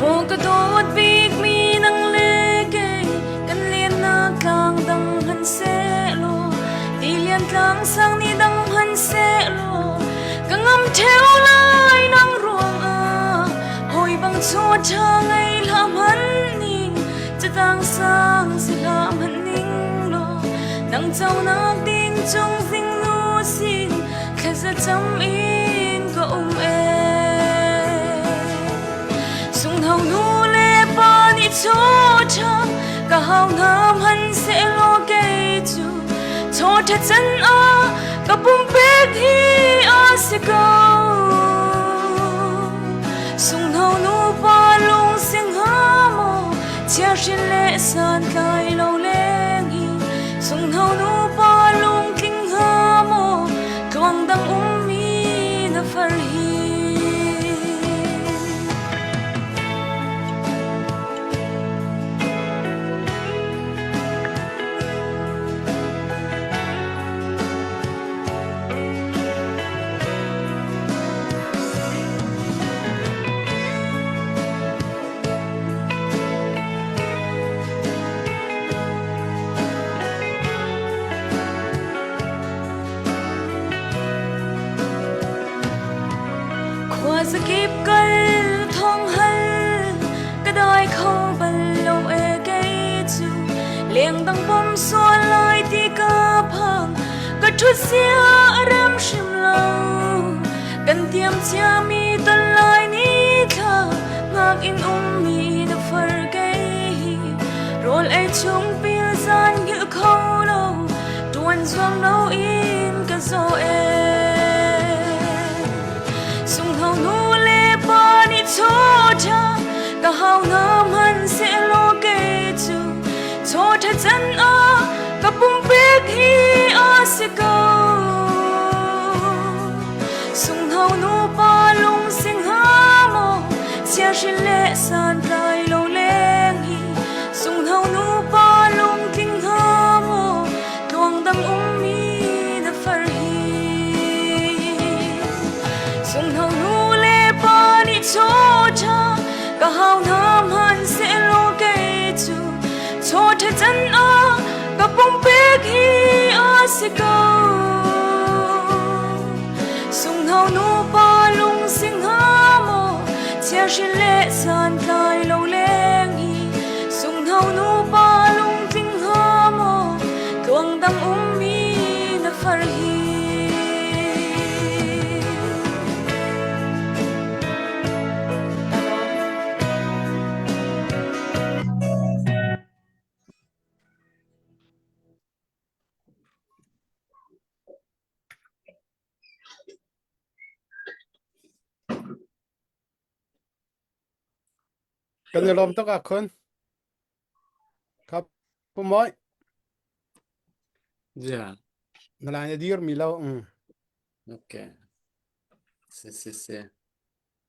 Maw ka dawt bikmi nang le kei kan lennak tlang dang hmanh sehlaw tilian tlang sang nih dang hmanh sehlaw ka ngam ṭheo lai nang ruangah hawi bang chaw ṭha ngei hlah hmanh ning catang sang si hlah hmanh ning law nang conak ding cung zingnu sin thlaza cam in ka um ee Sunghno nu le pa nih chaw ṭha ka hau hna hmanhsehlaw kei cu chaw ṭha can ah ka pumpek hi a si ko. Sunghno nu pa lung si hnga maw chiahrin le santlai lo leng hi sunghno nu pa lung tling hnga maw tluang dang ummi na far hi. Khuazakip kal thong hal ka dai kho bal lo e kei cu lengdang bom sual lai ti ka phang ka ṭhut sia a rem hrim lo kan tiam ciami ton lai ni thla ngak in ummi na far kei hi rawl ei chung pil zan hngilh kho lo tuan. zuam loin ka zaw ee. Sunghno nu le pa nih chaw ṭha ka hau hna hmanhsehlaw kei cu chaw ṭha can ah ka pumpek hi a si ko. Sunghno nupa lungsi hnga maw chiahri le santlai lo leng hi Sunghno nupa lungtling hnga maw tluangdang ummi na far hi Sunghno nu le pa nih chaw ṭha ka hau hna hmanhsehlaw kei cu chaw ṭha can ah ka pumpek hi a si ko. Sunghno nupa lungsi hnga maw chiahri le santlai lo leng hi Sunghno nupa lungtling hnga maw tluangdang ummi na far hi. Kan i lawm tuk ah khun. Kap pumoi. Ja. Na lai na dir mi lo. Mm. Okay. Si si si.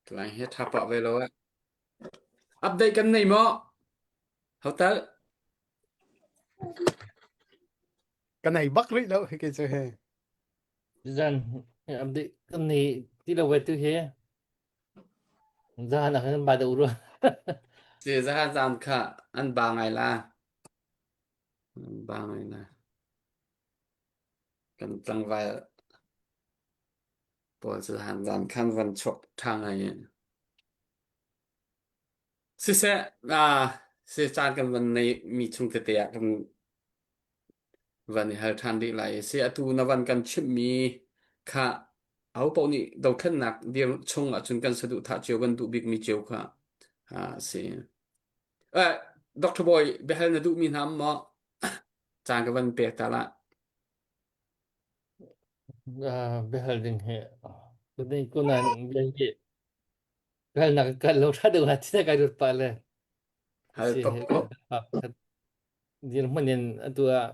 Tlai he tha pa ve lo eh. Update kan nei maw? Hotel. Ka nei bak rih lo hi ke cu he. Zan update kan nei ti lo ve tu he. Zan ah kan ba deuh rua. Si zahan zan kha an ba ngai la. An ba ngai la. Kan tlangval pawl cu zahan zan khan van chuak ṭha ngai. Siseh, ah, si caan kan van nei mi chung tete ah kan van i hal ṭhan rih lai. Si atu na van kan chimhmi kha ahopaoh nih dothlennak dir chung ahcun kan saduhthah cio kan duh bikmi cio kha ah si. Eh, Dr. Bawi, biahal na duhmi hna maw? Caan ka van pek ta lah. Ah, biahal ding hi. Kunin kunan bia hi biahalnak kal lo ṭha deuh la ti kai rut pah le. Hal Si top ko. Dirhmun in atu ah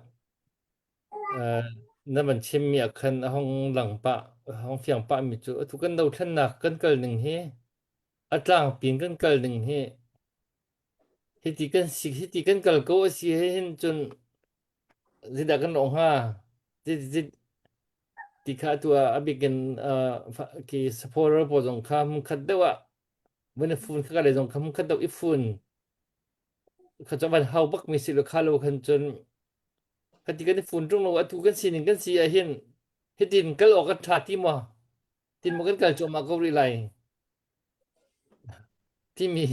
uh, na van chimmi ah khan a hong lang pah a hong fiang pah mi cu atu kan dothlennak kan kal ning hi a tlangpi in kan kal ning hi hiti kan si hiti kan kal ko a si he hin cun zeidah kan lawh hnga ti kha atu ah a bik in uh, ki supporter pawl zong kha hmunkhat deuh ah vun i fun kha ka le zong kha hmunkhat deuh i fun kha cu van hau bak mi si lo kha lo khan cun khati kan i fun ṭung lo atu kan sining kan si ah hin hitin kal awk kan ṭha ti maw tin maw kan kal cuahmah ko rih lai timi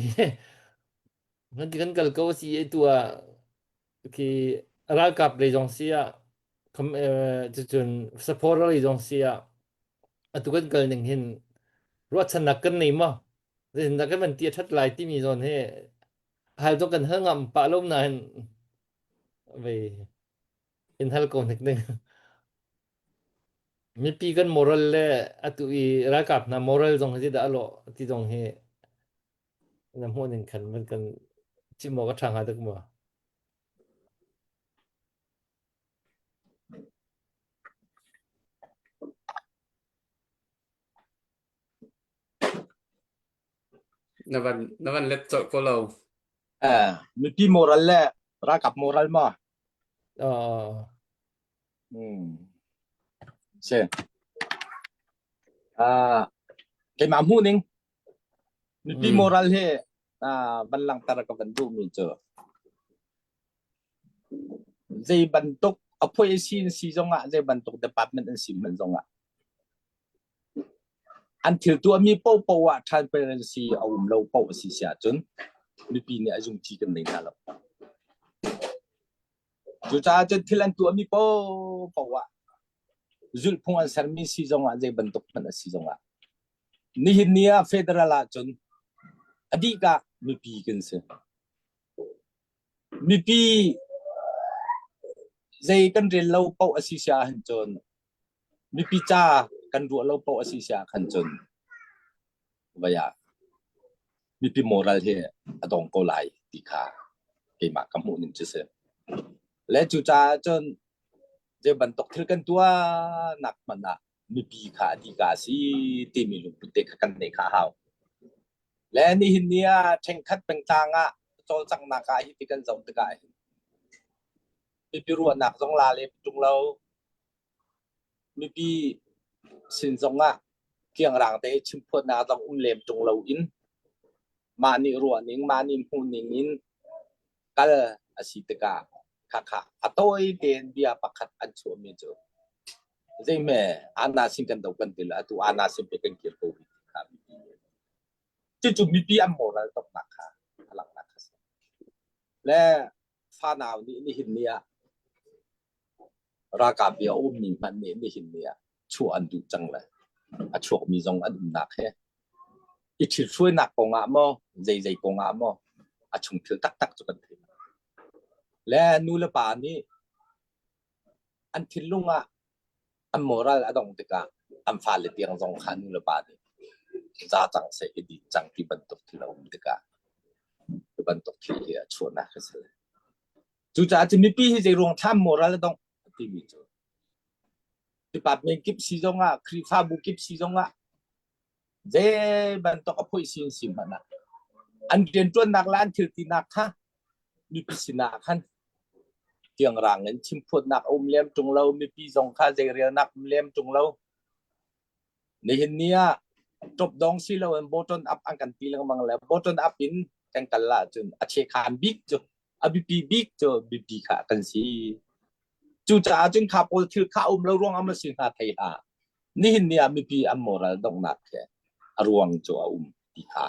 kan ti kan kal ko si i tu ah khi ralkap lei zong si ah cucun supporter lei zong si ah atu kan kal ning hin ruahchannak kan nei maw Zeitindah kan van ti a ṭhat lai timi zawn hi hal cu kan hal ngam pah lo nain vei in hal ko hnik ding. Mipi kan moral le atu i ralkap hna moral zong hi zeidah a lawh ti zong hi na hmuh ning khan van kan chim awk a ṭha hnga tuk maw? Na van na van let colh ko lo. Eh, mipi moral le ralkap moral ma. Uh, Hmm. Si. Ah, keimah hmuh ning mipi Mm. moral hi ah van langhter ka van duh mi cu zei bantuk a phui si si zongah zei bantuk department an si hmanh zongah An thil tuahmi paohpaoh ah transparency a um lo paoh a si si ahcun mipi nih a zungci kan nei hna lo. Cucaah cun thil an tuahmi paohpaoh ah zulhphung an sermi si zongah zei bantuk hmanh a si zongah nihin ni ah federal ahcun a dihkah mipi kan si. Mipi Zei kan rel lo paoh a si sia hin cun mipi ca kan ruah lo paoh a si sia khan cun vai ah mipi moral hi a dong ko lai ti kha keimah ka hmuh ning cu si. Le cucaah cun zei bantuk thil kan tuah nak hmanh ah mipi kha a dika a si timi lungput te kha kan neih kha a hau. Le nihin ni ah ṭhenkhat pengtlang ah cawlcanghnak ah hi ti kan zoh tikah hin mipi ruahnak zong la lem ṭung lo mipi sin zong ah kiangrang te chimphuatnak zong um lem ṭung lo in mah nih ruahning mah nih hmuhning in kal a si tikah khakha a tawi tein bia pakhat an chuahmi cu zeihme ana sin kan do kan ti le atu ana sin pe kan kir ko rih ti kha mipi cucu mipi an moral toknak kha a langhnak kha si le fanau nih nihin ni ah ralkap i a ummi hmanh nih nihin ni ah chuah an duh cang le a chuakmi zong an umnak he i ṭhithruainak kong ah maw zeizei kong ah maw a chungthil taktak cu kan thei le nu le pa nih an thinlung ah an moral a dong tikah an fale tiang zong kha nu le pa nih za cang seh i din cang ti bantuk thil a um tikah ti bantuk thil hi a chuahnak a si. Cucaah cu mipi hi zei ruang thlam moral a dongh timi cu department kip si zongah Khrihfabu kip si zongah zei bantuk a phoih sin si hmanh ah an rianṭuannak le an thil tinak kha mipi sinah khan tiangrang in chimphuatnak a um lem ṭung lo mipi zong kha zeirelnak um lem ṭung lo Nihin ni ah top dong si lo in bottom up an kan ti lengmang le bottom up in kan kal ahcun a chekhan bik cu a biapi bik cu biapi kha kan si. Cucaah cun kha pawl thil kha um lo ruang ah si hna thei hlah. Nihin ni ah mipi an moral donghnak he a ruang cu a um ti kha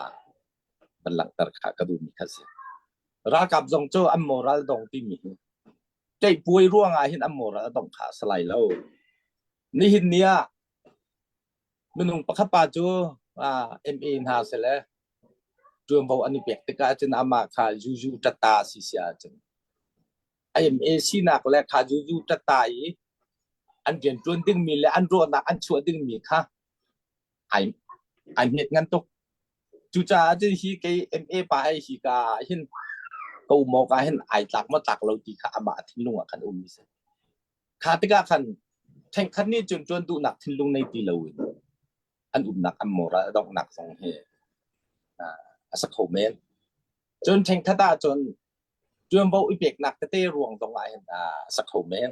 van langhter kha ka duhmi kha si. Ralkap zong cu an moral dong timi hi ṭeihpuai ruang ah hin an moral a dongh kha a si lai lo. Nihin ni ah minung pakhat pa cu MA hna sile ṭuanvo an i pek tikah cun amah kha zuzu ṭatta si si ahcun MA sinak le kha zuzu ṭatta i an rianṭuan dingmi le an ruahnak an chuah dingmi kha ai ai hmet ngan tuk. Cucaah cun hi kei MA pa hei hi ka hin ka um awk ah hin ai tlak maw tlak lo ti kha amah thinlung ah khan um mi si. Kha tikah khan ṭhenkhat nih cun ṭuan duhnak thinlung nei ti loin an umnak an moral a donghnak zong hi a si kho men. Cun ṭhenkhat ah cun ṭuanvo i peknak tete ruang zong ah hin a si kho men.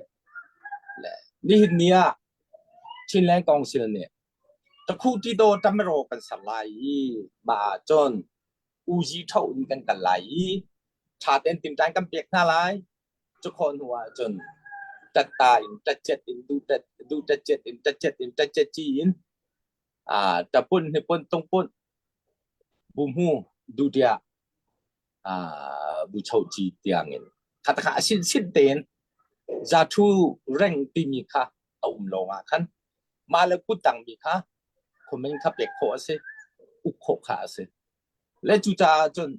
Le nihin ni ah Chinland Council nih Takhu Tito Tamero kan ser lai i mah ah cun uzi ṭho in kan kal lai i ṭha tein tinṭan kan pek hna lai. Cukhawh hnu ahcun ṭatta in ṭacet in duh ṭacet in ṭacet in ṭacet ci in ṭapun hnipun tungpun buhmu duhtiah buchoci tiangin kha a sinsin tein zathu reng timi kha a um lawng ah khan mah le kuttang mi kha khuamin kha pek khawh a si uk khawh kha a si. Le cucaah cun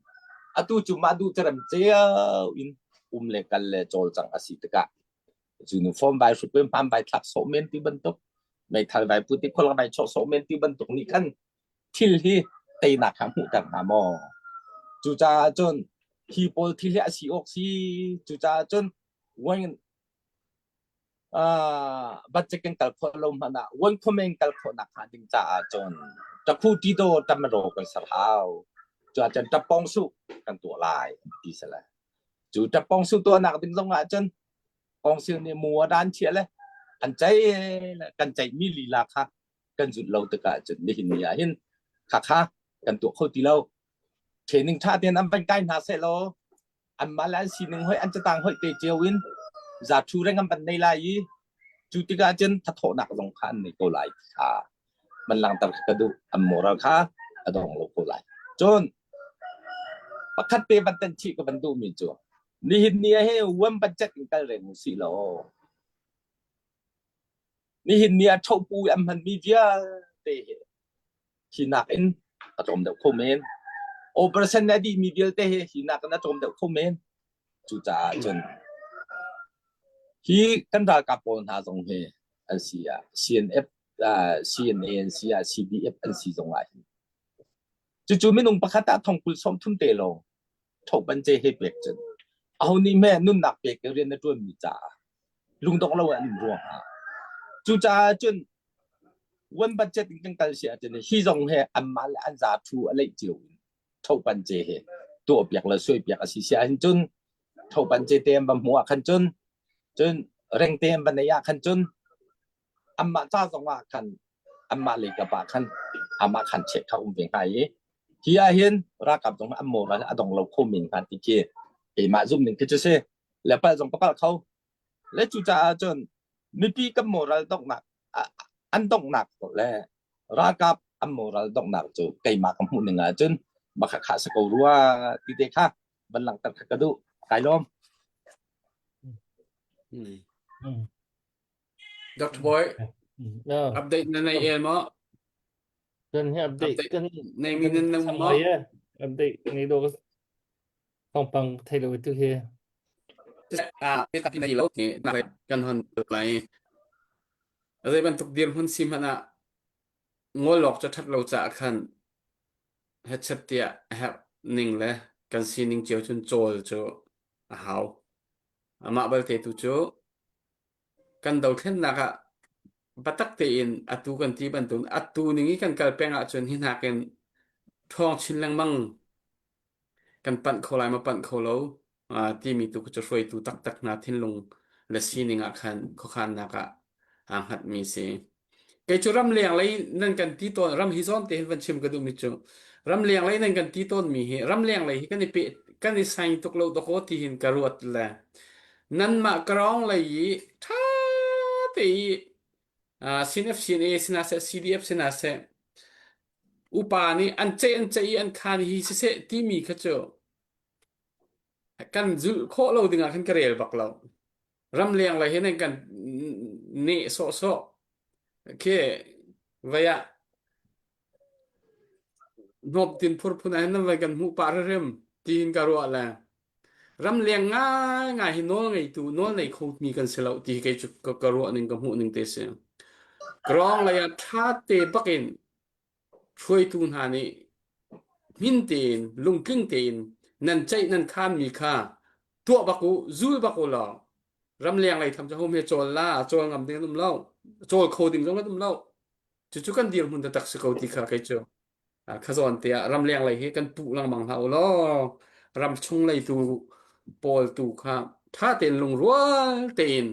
atu cu mah duh terem cio in um le kal le cawlcangh a si tikah uniform vai hrut hman vai thlak sawh men ti bantuk meithal vai put i khual vai chawh sawh men ti bantuk nih khan thil hi teinak kha hmuhter hna maw? Cucaah cun hi pawl thil hi a si awk si. Cucaah cun budget kan kal khawh lo hmanh ah one comment kal khawhnak hnga ding caah cun takhu ti do tamro kan ser hau. Cu ahcun tapong su kan tuah lai ti sale. Cu tapong su tuahnak ding zong ah cun kongsil nih mu a dan chia le an cei kan ceih mi lila kha kan zulh lo tikah cun nihin ni ah hin khakha kan tuah kho ti lo. Training tha tein an van kai hna seh law anmah le an sining hoih an catang hoih te cio in zathu reng an van nei lai i cu tikah cun thathawhnak zong kha an nei ko lai ti kha man langter ka duh an moral kha a dong lo ko lai cun pakhat te van tan chih ka van duh mi cu nihin ni he uam budget in kal reng usih law nihin ni ah thopu an hman mi vialte hi hi nakin a tlawm deuh kho men. Operation a dihmi vialte hi hi nakin a tlawm deuh kho men. Cucaah cun. Hi kan ralkap pawl hna zong hi an si ah CNF CNA an si ah CDF an si zong ah hin cucu minung pakhat ah thong kul som thum te lawng thopan ce he pek cun aho nih hme nunnak pek i rian na ṭuan mi caah lungdong lo an um ruang ah cucaah cun one budget in kan kal si ahcun hi zong he anmah le an za thu a leih cio in thopan ce he tuah piak le suai piak a si si ahhin cun thopan ce te an va hmuh ah khan cun cun rengte an va nei ah khan cun anmah ca zong ah khan anmah lei kap ah khan amah khan check kha um ve hnga i hi ah hin ralkap zong an moral a dong lo kho men hnga ti khi keimah zum ning khi cu si le pal zong ka palh kho le cucaah cun mipi kan moral donghnak an donghnak le ralkap an moral donghnak cu keimah ka hmuh ning ah cun makha kha sa ko rua ti te kha van langhter kha ka duh kai lawm Hmm. Dr. Boy, No. update na nei el maw? Kan hi update Update kan nei mi nan nung maw? Update nei do thawngpang thei lo tu hi. Ah, tapi nei lo ni na kan hon lai. Zei bantuk dir hun si hmanh ah ngol lok cha that lo cha khan headset tiah a herh ning le kan sining cio cun cawl cu a hau. Amah balte tu cu kan dothlennak ah biatak tein atu kan ti bantuk atu ning i kan kal peng ahcun hi nakin ṭhawng chin lengmang kan panh kho lai ma panh kho lo timi tu cu hruaitu taktak hna thinlung le sining ah khan khuakhannak ah aa hngatmi si. Kei cu ramleng lei nan kan ti tawn ram hi zawn te hin van chim ka duhmi cu ramleng lei nan kan ti tawnmi hi ramleng lei hi kan i pe kan i saing tuk lo dakaw ti hin ka ruat le nanmah karawng lei i ṭha te i uh, CNF CNA sina seh CDF sina seh upa nih an ceih an ceih i an khan hi siseh timi kha cu kan zulh khawh lo dingah khan ka rel bak lo. Ramleng lei hin an kan neh sawhsawh. Khi vei ah hnawmtin phurphun ah hin nan vai kan hmuh pah hrimhrim tiin ka ruah le ramleng ngaingai hi nawl ngeitu nawl nei kho mi kan si lo ti hi kei cu ka, ka ruah ning ka hmuh ning te si. Krawng lei ah ṭha te bakin hruaitu hna nih hmin tein lungtling tein nan ceih nan khanmi kha tuah bak u zul bak u law ramleng lei tham cu home he cawl la cawl ngam ding an um lo cawl kho ding zong an um lo cucu kan dirhmun taktak si ko ti kha kei cu khazawn te ah ramleng lei hi kan puh lengmang hlah u law ram chung lei tu pawl tu kha tha tein lungrual tein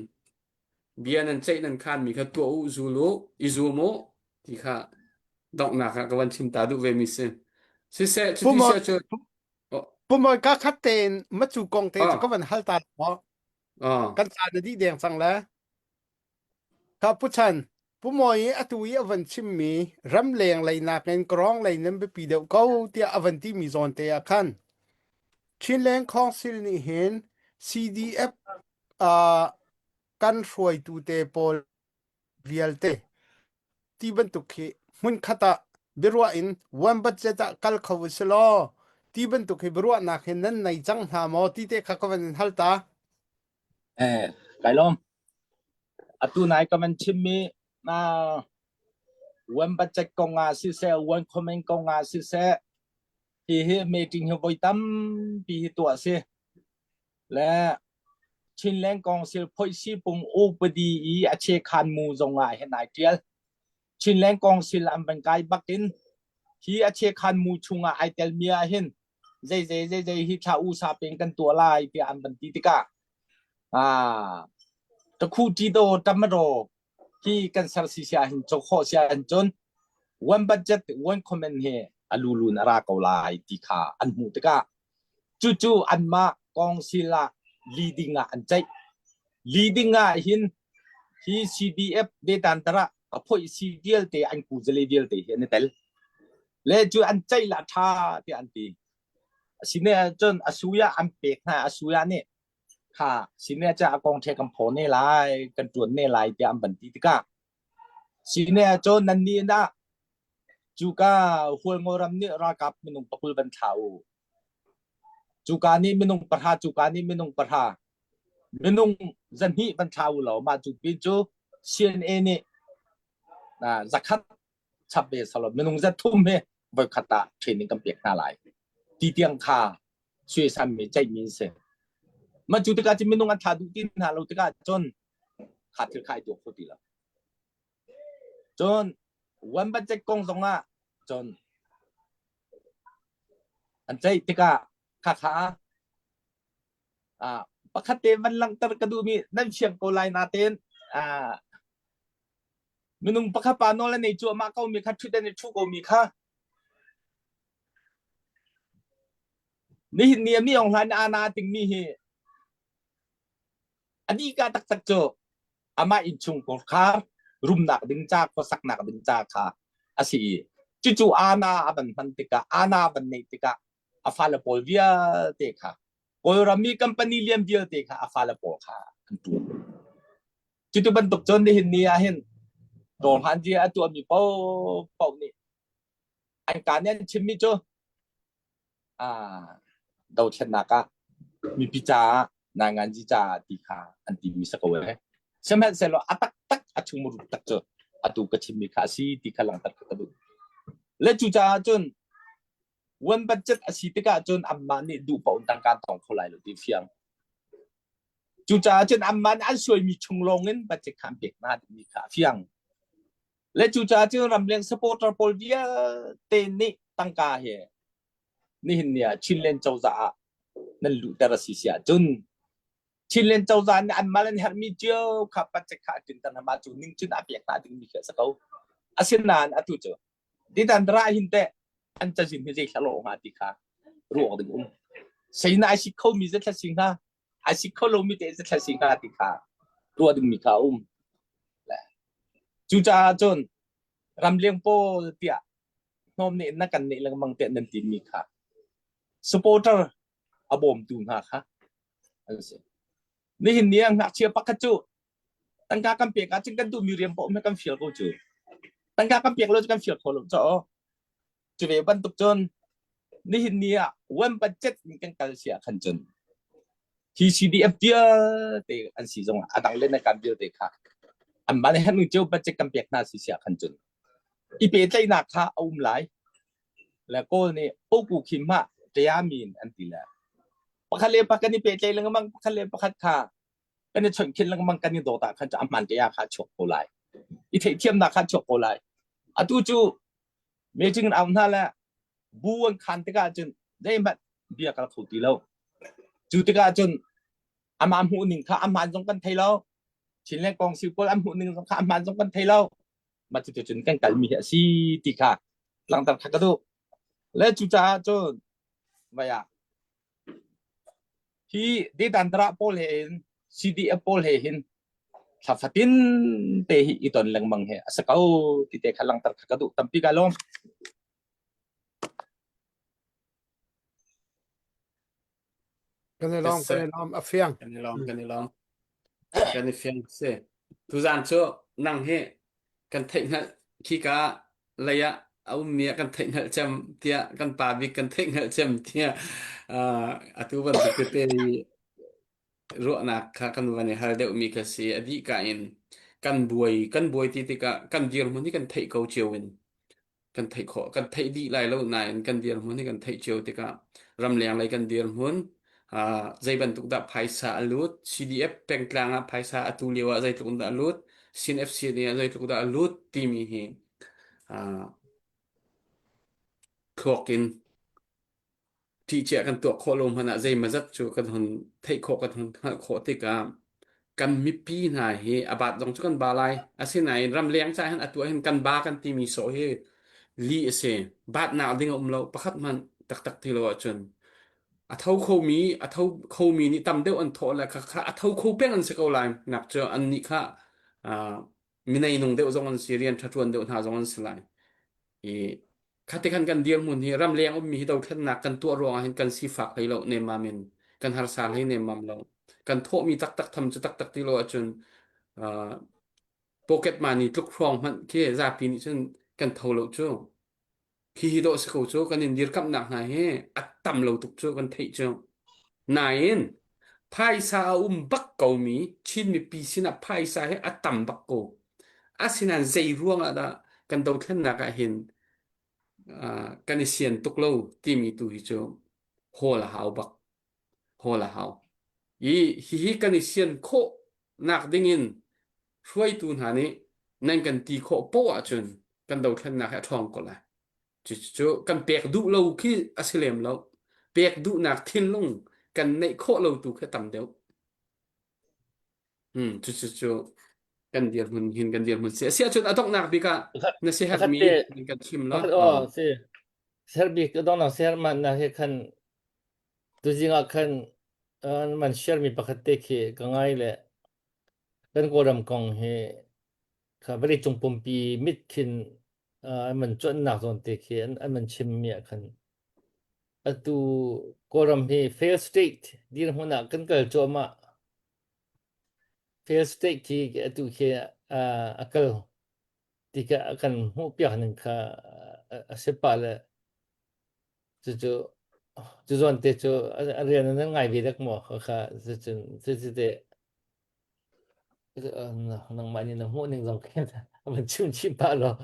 bia nan ceih nan khanmi kha tuah u zul u i zum u ti kha donghnak ah ka van chim ta duh ve mi si siseh cuti Pumoi sia cu pumoi ka khat tein macu kong te cu ah ka van hal ta maw ah kan caan na dih deng cang le ka pu chan pumoi i atu i a van chimmi ramleng lei nakin krawng lei nan biapi deuh ko tiah a van timi zawn te ah khan Chinland Council nih hin CDF uh, kan hruaitu te pawl vialte ti bantuk khi hmunkhat ah biaruah in one budget ah kal kho u si law ti bantuk hi biaruahnak hi nan nei cang hna maw ti te kha ka van in hal ta. Eh, kai lawm. Atu nai ka van chimmi na one budget kong ah siseh, one comment kong ah siseh, hi hi meeting hi voi tampi hi tuah si. Le Chinland Council phoihsi pung upadi i a chekhan mu zong ah hin ai tial. Chinland Council an van kai bak in hi a chekhan mu chungah ai tel mi ah hin zei zei zei zei hi thla u sa peng kan tuah lai tiah an van ti tikah ah takhu ti do tamaro hi kan ser si sia hin chok khawh sia hin cun one budget one comment he alulun ara ko lai ti kha an hmuh tikah cucu anmah council ah leading ah an ceih leading ah hin hi CDF detantara a phoi si vialte an ku zale vialte hi an i tel le cu an ceih la tha tiah an ti asine cun asuya an pek hna asuya nih kha sine ca a kong the kan phaw ne lai kan tuan ne lai tiah an van ti tikah sine cun nan nih na cuka Hualngo ram nih ralkap minung pakul van thla u cuka nih minung pahra cuka nih minung pahra. Minung zahnih van thla u law mah cu pin cu CNA nih zakhat chap ve salo minung zathum he voikhat ah training kan pek hna lai. Ti tiang kha suaisan mi ceih mi si. Mah cu tikah cun minung an thla duh ti hna lo tikah cun kha thil kha ai tuak kho ti lo. Cun one budget kong zong ah cun an ceih tikah khakha ah pakhat te van langhter ka duhmi nan fiang ko lai natein ah minung pakhat pa nawl a nei cuahmah ko mi kha ṭhut an i ṭhu ko mi kha nihin ni a mi ong hlan ana tingmi hi a ka taktak cu amah innchung khar rumnak ding ca khuasaknak ding ca kha a si i cucu ana a van hman tikah ana van neih tikah a fale pawl vialte kha Kawlram mi company lian vialte kha a fale pawl kha an ṭuan. Cutu bantuk cun nihin ni ah hin dawrhan dia a tuahmi paohpaoh nih an ka nih an chimmi cu ah dothlennak ah mipi caah nainganzi caah ti kha an timi si ko ee. Sihmanhsehlaw a taktak a chungmuru tak cu atu ka chimmi kha a si ti kha langhter ka duh. Le cucaah cun one budget a si tikah cun anmah nih duh paoh in tangka an tong kho lai lo ti fiang. Cucaah cun anmah nih an suaimi chung lawng in budget kha an pek hna timi kha a fiang. Le cucaah cun ramleng supporter pawl vialte nih tangka he nihin ni ah Chinland cozah ah nan luhter a si si ahcun Chinland cozah nih anmah an herhmi cio kha budget kha a tinter hna mah cu ning cun a pek hna dingmi khi a si ko. Asinain atu cu Titan ra hin teh an cazin hi zei thla hnga ti kha ruak ding um. Sei na ai sik kho mi ze thla si hnga, ai sik kho lo mi te ze thla si hnga ti kha ruah ding mi kha um. Cucaah cun ramleng pawl tiah hnawm nih na kan nih lengmang tiah nan ti mi kha supporter a bawmtu hna kha an si. Nihin ni ah ngakchia pakhat cu tangka kan pek ahcun kan duhmi rian paoh kan fial ko cu. Tangka kan pek lo cu kan fial kho lo caw. Cu ve bantuk cun nihin ni ah one budget in kan kal si ah khan cun hi CDF vialte an si zong a dang le na kan vialte kha an mah le han cio budget kan pek hna si si ah khan cun i pehtlaihnak kha a um lai le kawl nih poku khim ma ṭiamin an ti le pakhat le pakhat kan i pehtlaih lengmang pakhat le pakhat kha kan i chonhkhin lengmang kan i dawt ah khan cu a hmaan ṭia kha chuak ko lai i theihthiamnak kha chuak ko lai atu cu meeting in au hna le bu an khan tikah cun zeihmanh bia kal kho ti lo cu tikah cun amah hmuh ning kha ahmaan zong kan thei lo Chinland kong siu pawl an hmuh ning zong kha ahmaan zong kan thei lo mah cu cun kan kalmi hi a si ti kha langhter kha ka duh le cucaah cun vai ah hi Dedandra pawl he hin CDF pawl he hin thla fatin te hi i ton lengmang he a si ko ti te kha langhter kha ka duh tampi ka lawm. Kan i lawm, kan i lawm, a fiang. Kan i lawm, kan i lawm. Kan i fiang si. Tuzaan cu nang hi kan theih hngalh khika lei ah a ummi ah kan theih hngalh cem tiah kan pa bik kan theih hngalh cem tiah uh, atu bantuk tete ruahnak kha kan van i hal deuhmi kha si. A dih ka in kan buai kan buai ti tikah kan dirhmun hi kan theih ko cio in kan theih khawh kan theih dih lai lo nain kan dirhmun hi kan theih cio tikah ramleng lei kan dirhmun uh, zei bantuk dah phaisa a lut CDF pengtlang ah phaisa atu lio ah zeitluk dah a lut CNFC nih ah zeitluk dah a lut timi hi uh, thluak in Ṭihcia kan tuah khawh lo hmanh ah zeimawzat cu kan hun theih khawh kan hun hngalh khawh tikah kan mipi hna hi a baat zong cu kan ba lai. Asinain ramleng caah hin atu ahhin kan ba kan timi sawh hi lih a si. Baatnak ding a um lo pakhat hmanh taktak ti lo ahcun a tho khomi a tho khomi nih tam deuh an thawh le kha a tho kho peng an si ko lai nak cu annih kha uh, minei nung deuh zong an si rian ṭha ṭuan deuh hna zong an si lai. I Khati khan kan dirhmun hi ramleng ummi hi dothlennak kan tuah ruangah hin kan sifak hlei lo nemmam in kan harsa hlei nemmam lo. Kan thawhmi taktak tham cu taktak ti lo ahcun uh, pocket money tluk hrawng hmanh khi zapi nih cun kan tho lo cu. Khi hi dawh si ko cu kan in dirkamhnak hna hi a tam lo tuk cu kan theih cu. Nain. Phaisa a um bak komi Chin mipi sinah phaisa hi a tam bak ko. Asinain zei ruangah dah kan dothlennak ah hin uh, kan i sian tuk lo timi tu hi cu hawl a hau bak. Hawl a hau. I hihi kan i sian khawh nak dingin hruaitu hna nih nan kan ti khawh poah ahcun kan dothlennak hi a ṭhawng ko lai. Cucu kan pek duh lo khi a si lem lo. Pek duhnak thinlung kan neih khawh lo tu khi a tam deuh. Hmm, cucu cu kan dirhmun hin kan dirhmun si. Asi ahcun a donghnak bik ah na Pakhat siaherhmi te nan kan chim lo. pakhat aw si ser bik donghnak siaherh man na he khan tuzing ah khan man share mi pakhat te khi ka ngai le kan Kawlram kong hi kha vawleicung pumpi mit khin an man cuanhnak zawn te khi an an man chimmi ah khan atu Kawlram hi fail state dirhmun ah kan kal cuahmah. Fail state khi atu khi a kal tikah a kan hmuhpiak ning kha a si pah le cucu cu zawn te cu a rian nan ngai ve dek maw kha cucun cucu te Nangmah nih na hmuh ning zong khin a van chim chih pah law.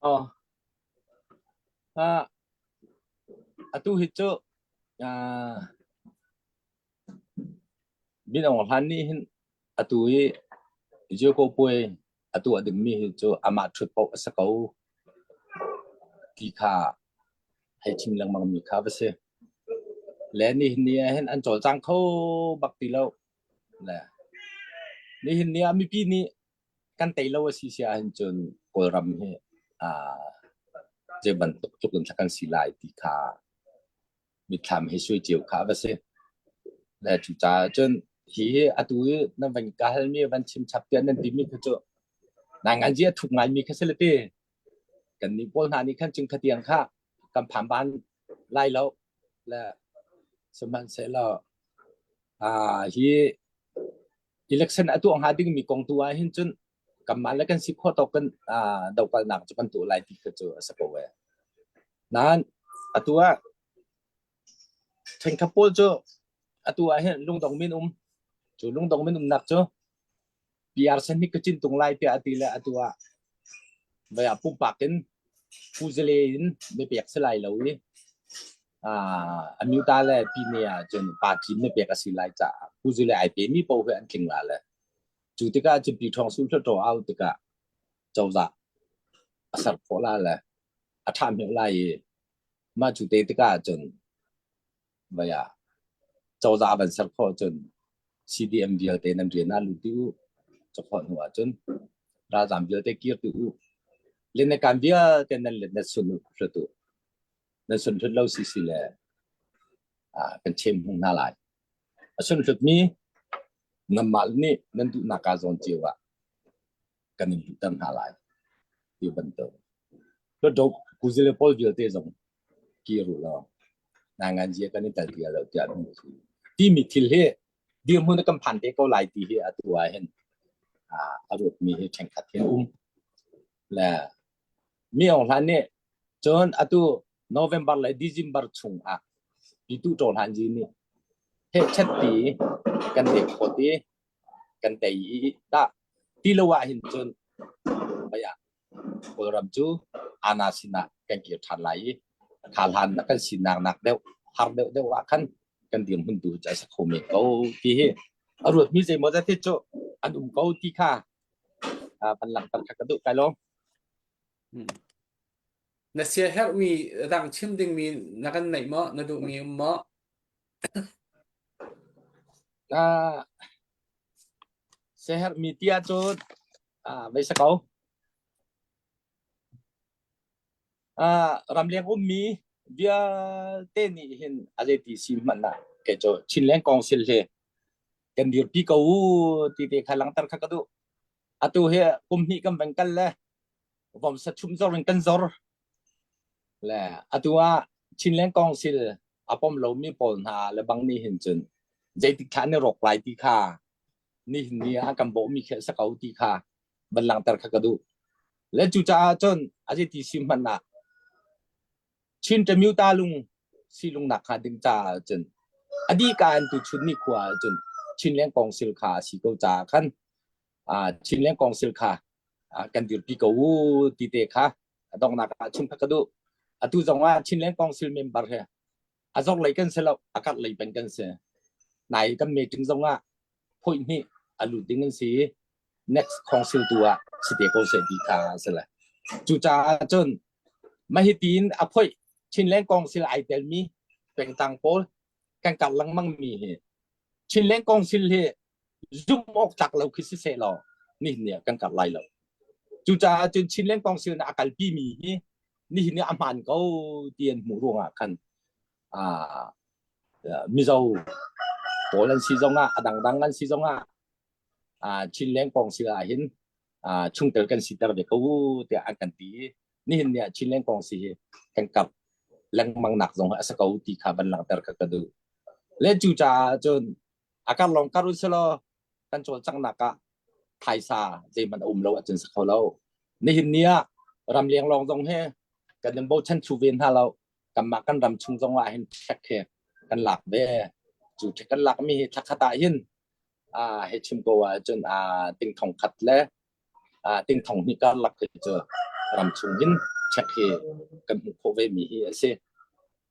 Oh. Ah, atu hi cu ah Min Aung Hlaing nih hin atu hi Jeko Puai a tuah dingmi hi cu amah ṭhut paoh a si ko ti kha hei chim lengmangmi kha va si. Le nihin ni ah hin an cawlcang kho bak ti lo. Le nihin ni ah mipi nih kan tei lo a si si ahhin cun Kawlram hi aa zei bantuk tluk in kan si lai ti kha mitthlam he suai cio kha va si. Le cucaah cun hi atu i nan van ka halmi van chim chap tiah nan timi kha cu nai a thuk ngaimi kha si le ti. Kan nih pawl hna nih khan cun khatiang kha kan phan ban lai lo. Le sihmanhsehlaw ah hi election a tuah hnga dingmi kong tu ah hin cun kanmah le kan si khawh tawk kan dokalnak cu kan tuah lai ti kha cu a si ko ee. Nain atu ah ṭhenkhat pawl cu atu ah hin lungdong min um. Cu lungdong min umnak cu PR sen hi ka cin tung lai tiah a ti le atu ah vai ah pumpak in puzale in mepek si lai lo i amyuta le pine ah cun party mepek a si lai caah puzale ai pe mi paoh hi an tling la le cu tikah cun pi ṭhawng su hluttaw au tikah cozah a ser khawh la le a ṭha hmeh lai i mah cu te tikah cun vai ah cozah van ser khawh cun CDM vialte nan rian ah lut dih u cakhawh hnu ah cun ralzaam vialte kir dih u lennekan vialte nan let nan sun hlut u nan sun hlut lo si si le kan chem hung hna lai a sun hlut mi nanmah nih nan duhnak ah zawn cio ah kan in luhter hna lai ti bantuk. Hluttaw kuzile pawl vialte zong kir u law nainganzia kan i tel ti lo tiah an thu. Timi thil hi dirhmun kan phan te ko lai ti hi atu ah hin a ruatmi hi ṭhenkhat hin um. Le mi ong hlan nih cun atu November le December chung ah pitu ṭaw hlan ji nih hehchet ti kan dek khawt i kan tei i dah ti lo ah hin cun mei ah Kawlram cu ana sinah kan kir ṭhan lai i kha hlan na kan sinak nak deuh har deuh deuh ah khan kan dirhmun tu cu a si kho men ko ti hi a ruatmi zeimaw zat hi cu an um ko ti kha van langhter kha ka duh kai lawm. Na siaherhmi dang chim dingmi na kan neih maw? Na duhmi um maw? Uh, siaherhmi ti ahcun uh, vei sa ko. Uh, ramleng ummi vialte nih hin a zeiti si hmanh ah kei cu Chinland Council hi kan dirpi ko u ti te kha langhter kha ka duh. Atu hi kum hnih kan van kal le vom sa chum zor in kan zor. Le atu ah Chinland Council a pom lomi pawl hna le bang nih hin cun zeitik thla an i rawk lai ti kha nihin ni ah kan bawhmi khi a si ko ti kha van langhter kha ka duh. Le cucaah cun a zeiti si hmanh ah Chin Ṭamyuta lung silungnak hnga ding caah cun A dih ka in tuchun ni khua ahcun Chinland Council kha a si ko caah khan Chinland Council kha kan dirpi ko u ti te kha a donghnak ah chim kha ka duh. Atu zong ah Chinland Council member he a zor lei kan si lo, a karh lei peng kan si. Nai kan meeting zong ah phoih hnih a lut ding an si i next council tu ah si te ko seh ti kha a si le. Cucaah cun mah hi tiin a phoih Chinland Council ai telmi pengtlang pawl kan karh lengmang mi hi Chinland Council hi zumh awk tlak lo khi si seh law nihin ni ah kan karh lai lo. Cucaah cun Chinland Council nih a kalpi mi hi nihin ni a hmaan ko ti an hmuh ruangah khan ah Mizo pawl an si zongah a dangdang an si zongah ah Chinland Council ah hin ah chungtel kan siter ve ko tiah an kan ti i nihin ni ah Chinland Council hi kan kap lengmang nak zong a si ko ti kha van langhter kha ka duh. Le cucaah cun a kar lawng kar uselaw kan cawlcanghnak ah phaisa zeihmanh a um lo ahcun si kho lo. Nihin ni ah ramleng lawng zong hi kan in bochan thlu ve hna lo. Kanmah kan ram chung zong ah hin ṭhek hi kan lak ve. Cu ṭhek kan lak mi hi thla khat ah hin ah hei chim ko ahcun ah ting thong khat le ah ting thong hnih karlak hi cu ram chung hin ṭhek hi kan hmuh khawh ve mi hi a si.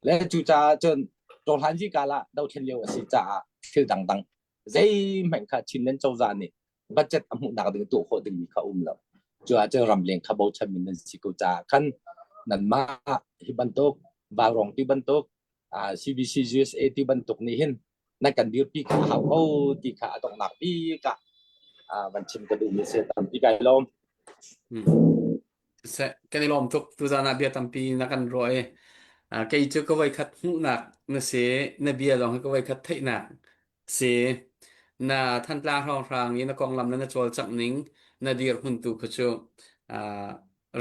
Le cucaah cun Tawhlan Zikal ah dothlen lio a si caah thil dangdang zeihmanh kha Chinland cozah nih budget a hmuhnak ding tuah khawh dingmi kha um lo. Cu ahcun ramleng kha bochan mi nan si ko caah khan nanmah hi bantuk Vaurawng ti bantuk CBC USA ti bantuk nih hin nan kan dirpi kha a hau ko ti kha a donghnak bik ah van chim ka duhmi si tampi kai lawm. Seh, kan i lawm tuk. Tuzaan ah bia tampi na kan ruah i kei cu ka voikhat hmuhnak na si, na bia zong hi ka voikhat theihnak si. Na Thantlang hrawnghrang i na konglam le na cawlcangh ning, na dirhmun tu kha cu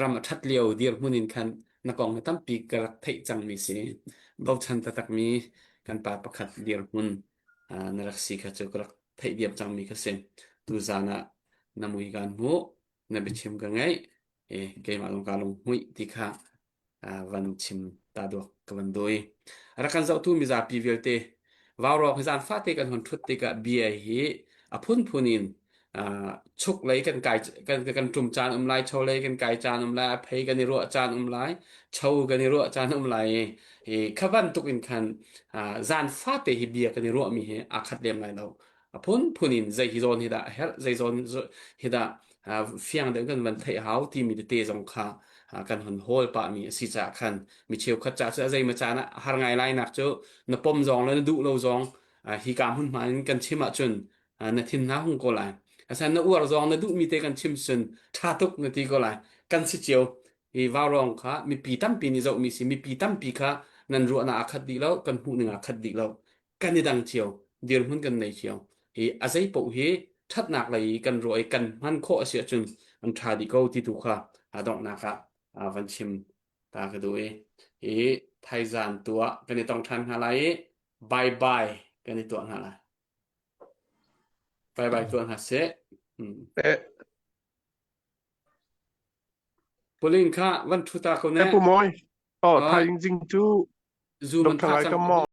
ram a ṭhat lio dirhmun in khan na kong hi tampi ka rak theih cangmi si. Bochan taktakmi kan pa pakhat dirhmun na rak si kha cu ka rak theih diam cangmi kha si. Tuzaan ah na mui kaan hmuh. Na biachim ka ngaih i keimah lung kaa lunghmuih ti kha van chim ta duak ka van dui. Rak kan zohtu mizapi vialte vaurawk hi zan fate kan hon ṭhut tikah bia hi a phunphun in chuk lei kan kai kan kan ṭum caan um lai, cho lei kan kai caan um lai, a phei kan i ruah caan um lai, cho kan i ruah caan um lai i kha bantuk in khan zan fate hi bia kan i ruahmi hi aa khat lem lai lo. A phunphun in zei hi zawn hi dah a herh, zei zawn hi dah fiang deuh kan van theih hau timi tete zong kha kan hon hawl pahmi a si caah khan mi cheukhat ca cu a zeimaw caan ah har ngai lai nak cu na pom zong le na duh lo zong hi ka hmunhma in kan chim ahcun na thin hna hung ko lai. Asan na uar zong na duhmi te kan chim cun ṭha tuk na ti ko lai. Kan si cio. Hi vaurawng kha mipi tampi nih zohmi si mipi tampi kha nan ruahnak aa khat dih lo, kan hmuhning aa khat dih lo. Kan i dang cio dirhmun kan nei cio hi a zei paoh hi ṭhatnak lei i kan ruah i kan hman khawh a si ahcun an ṭha dih ko ti tu kha a donghnak ah van chim ta ka duh i hi thaizan tu ah kan i tong ṭhan hna lai i bye bye kan i tuah hna lai bye bye tuah hna sih hmm. Eh. Pulin kha van ṭhu ta ko ne Pu Mawi oh thaing jing cu Zoom an Dr. thah Lai cang ka maw.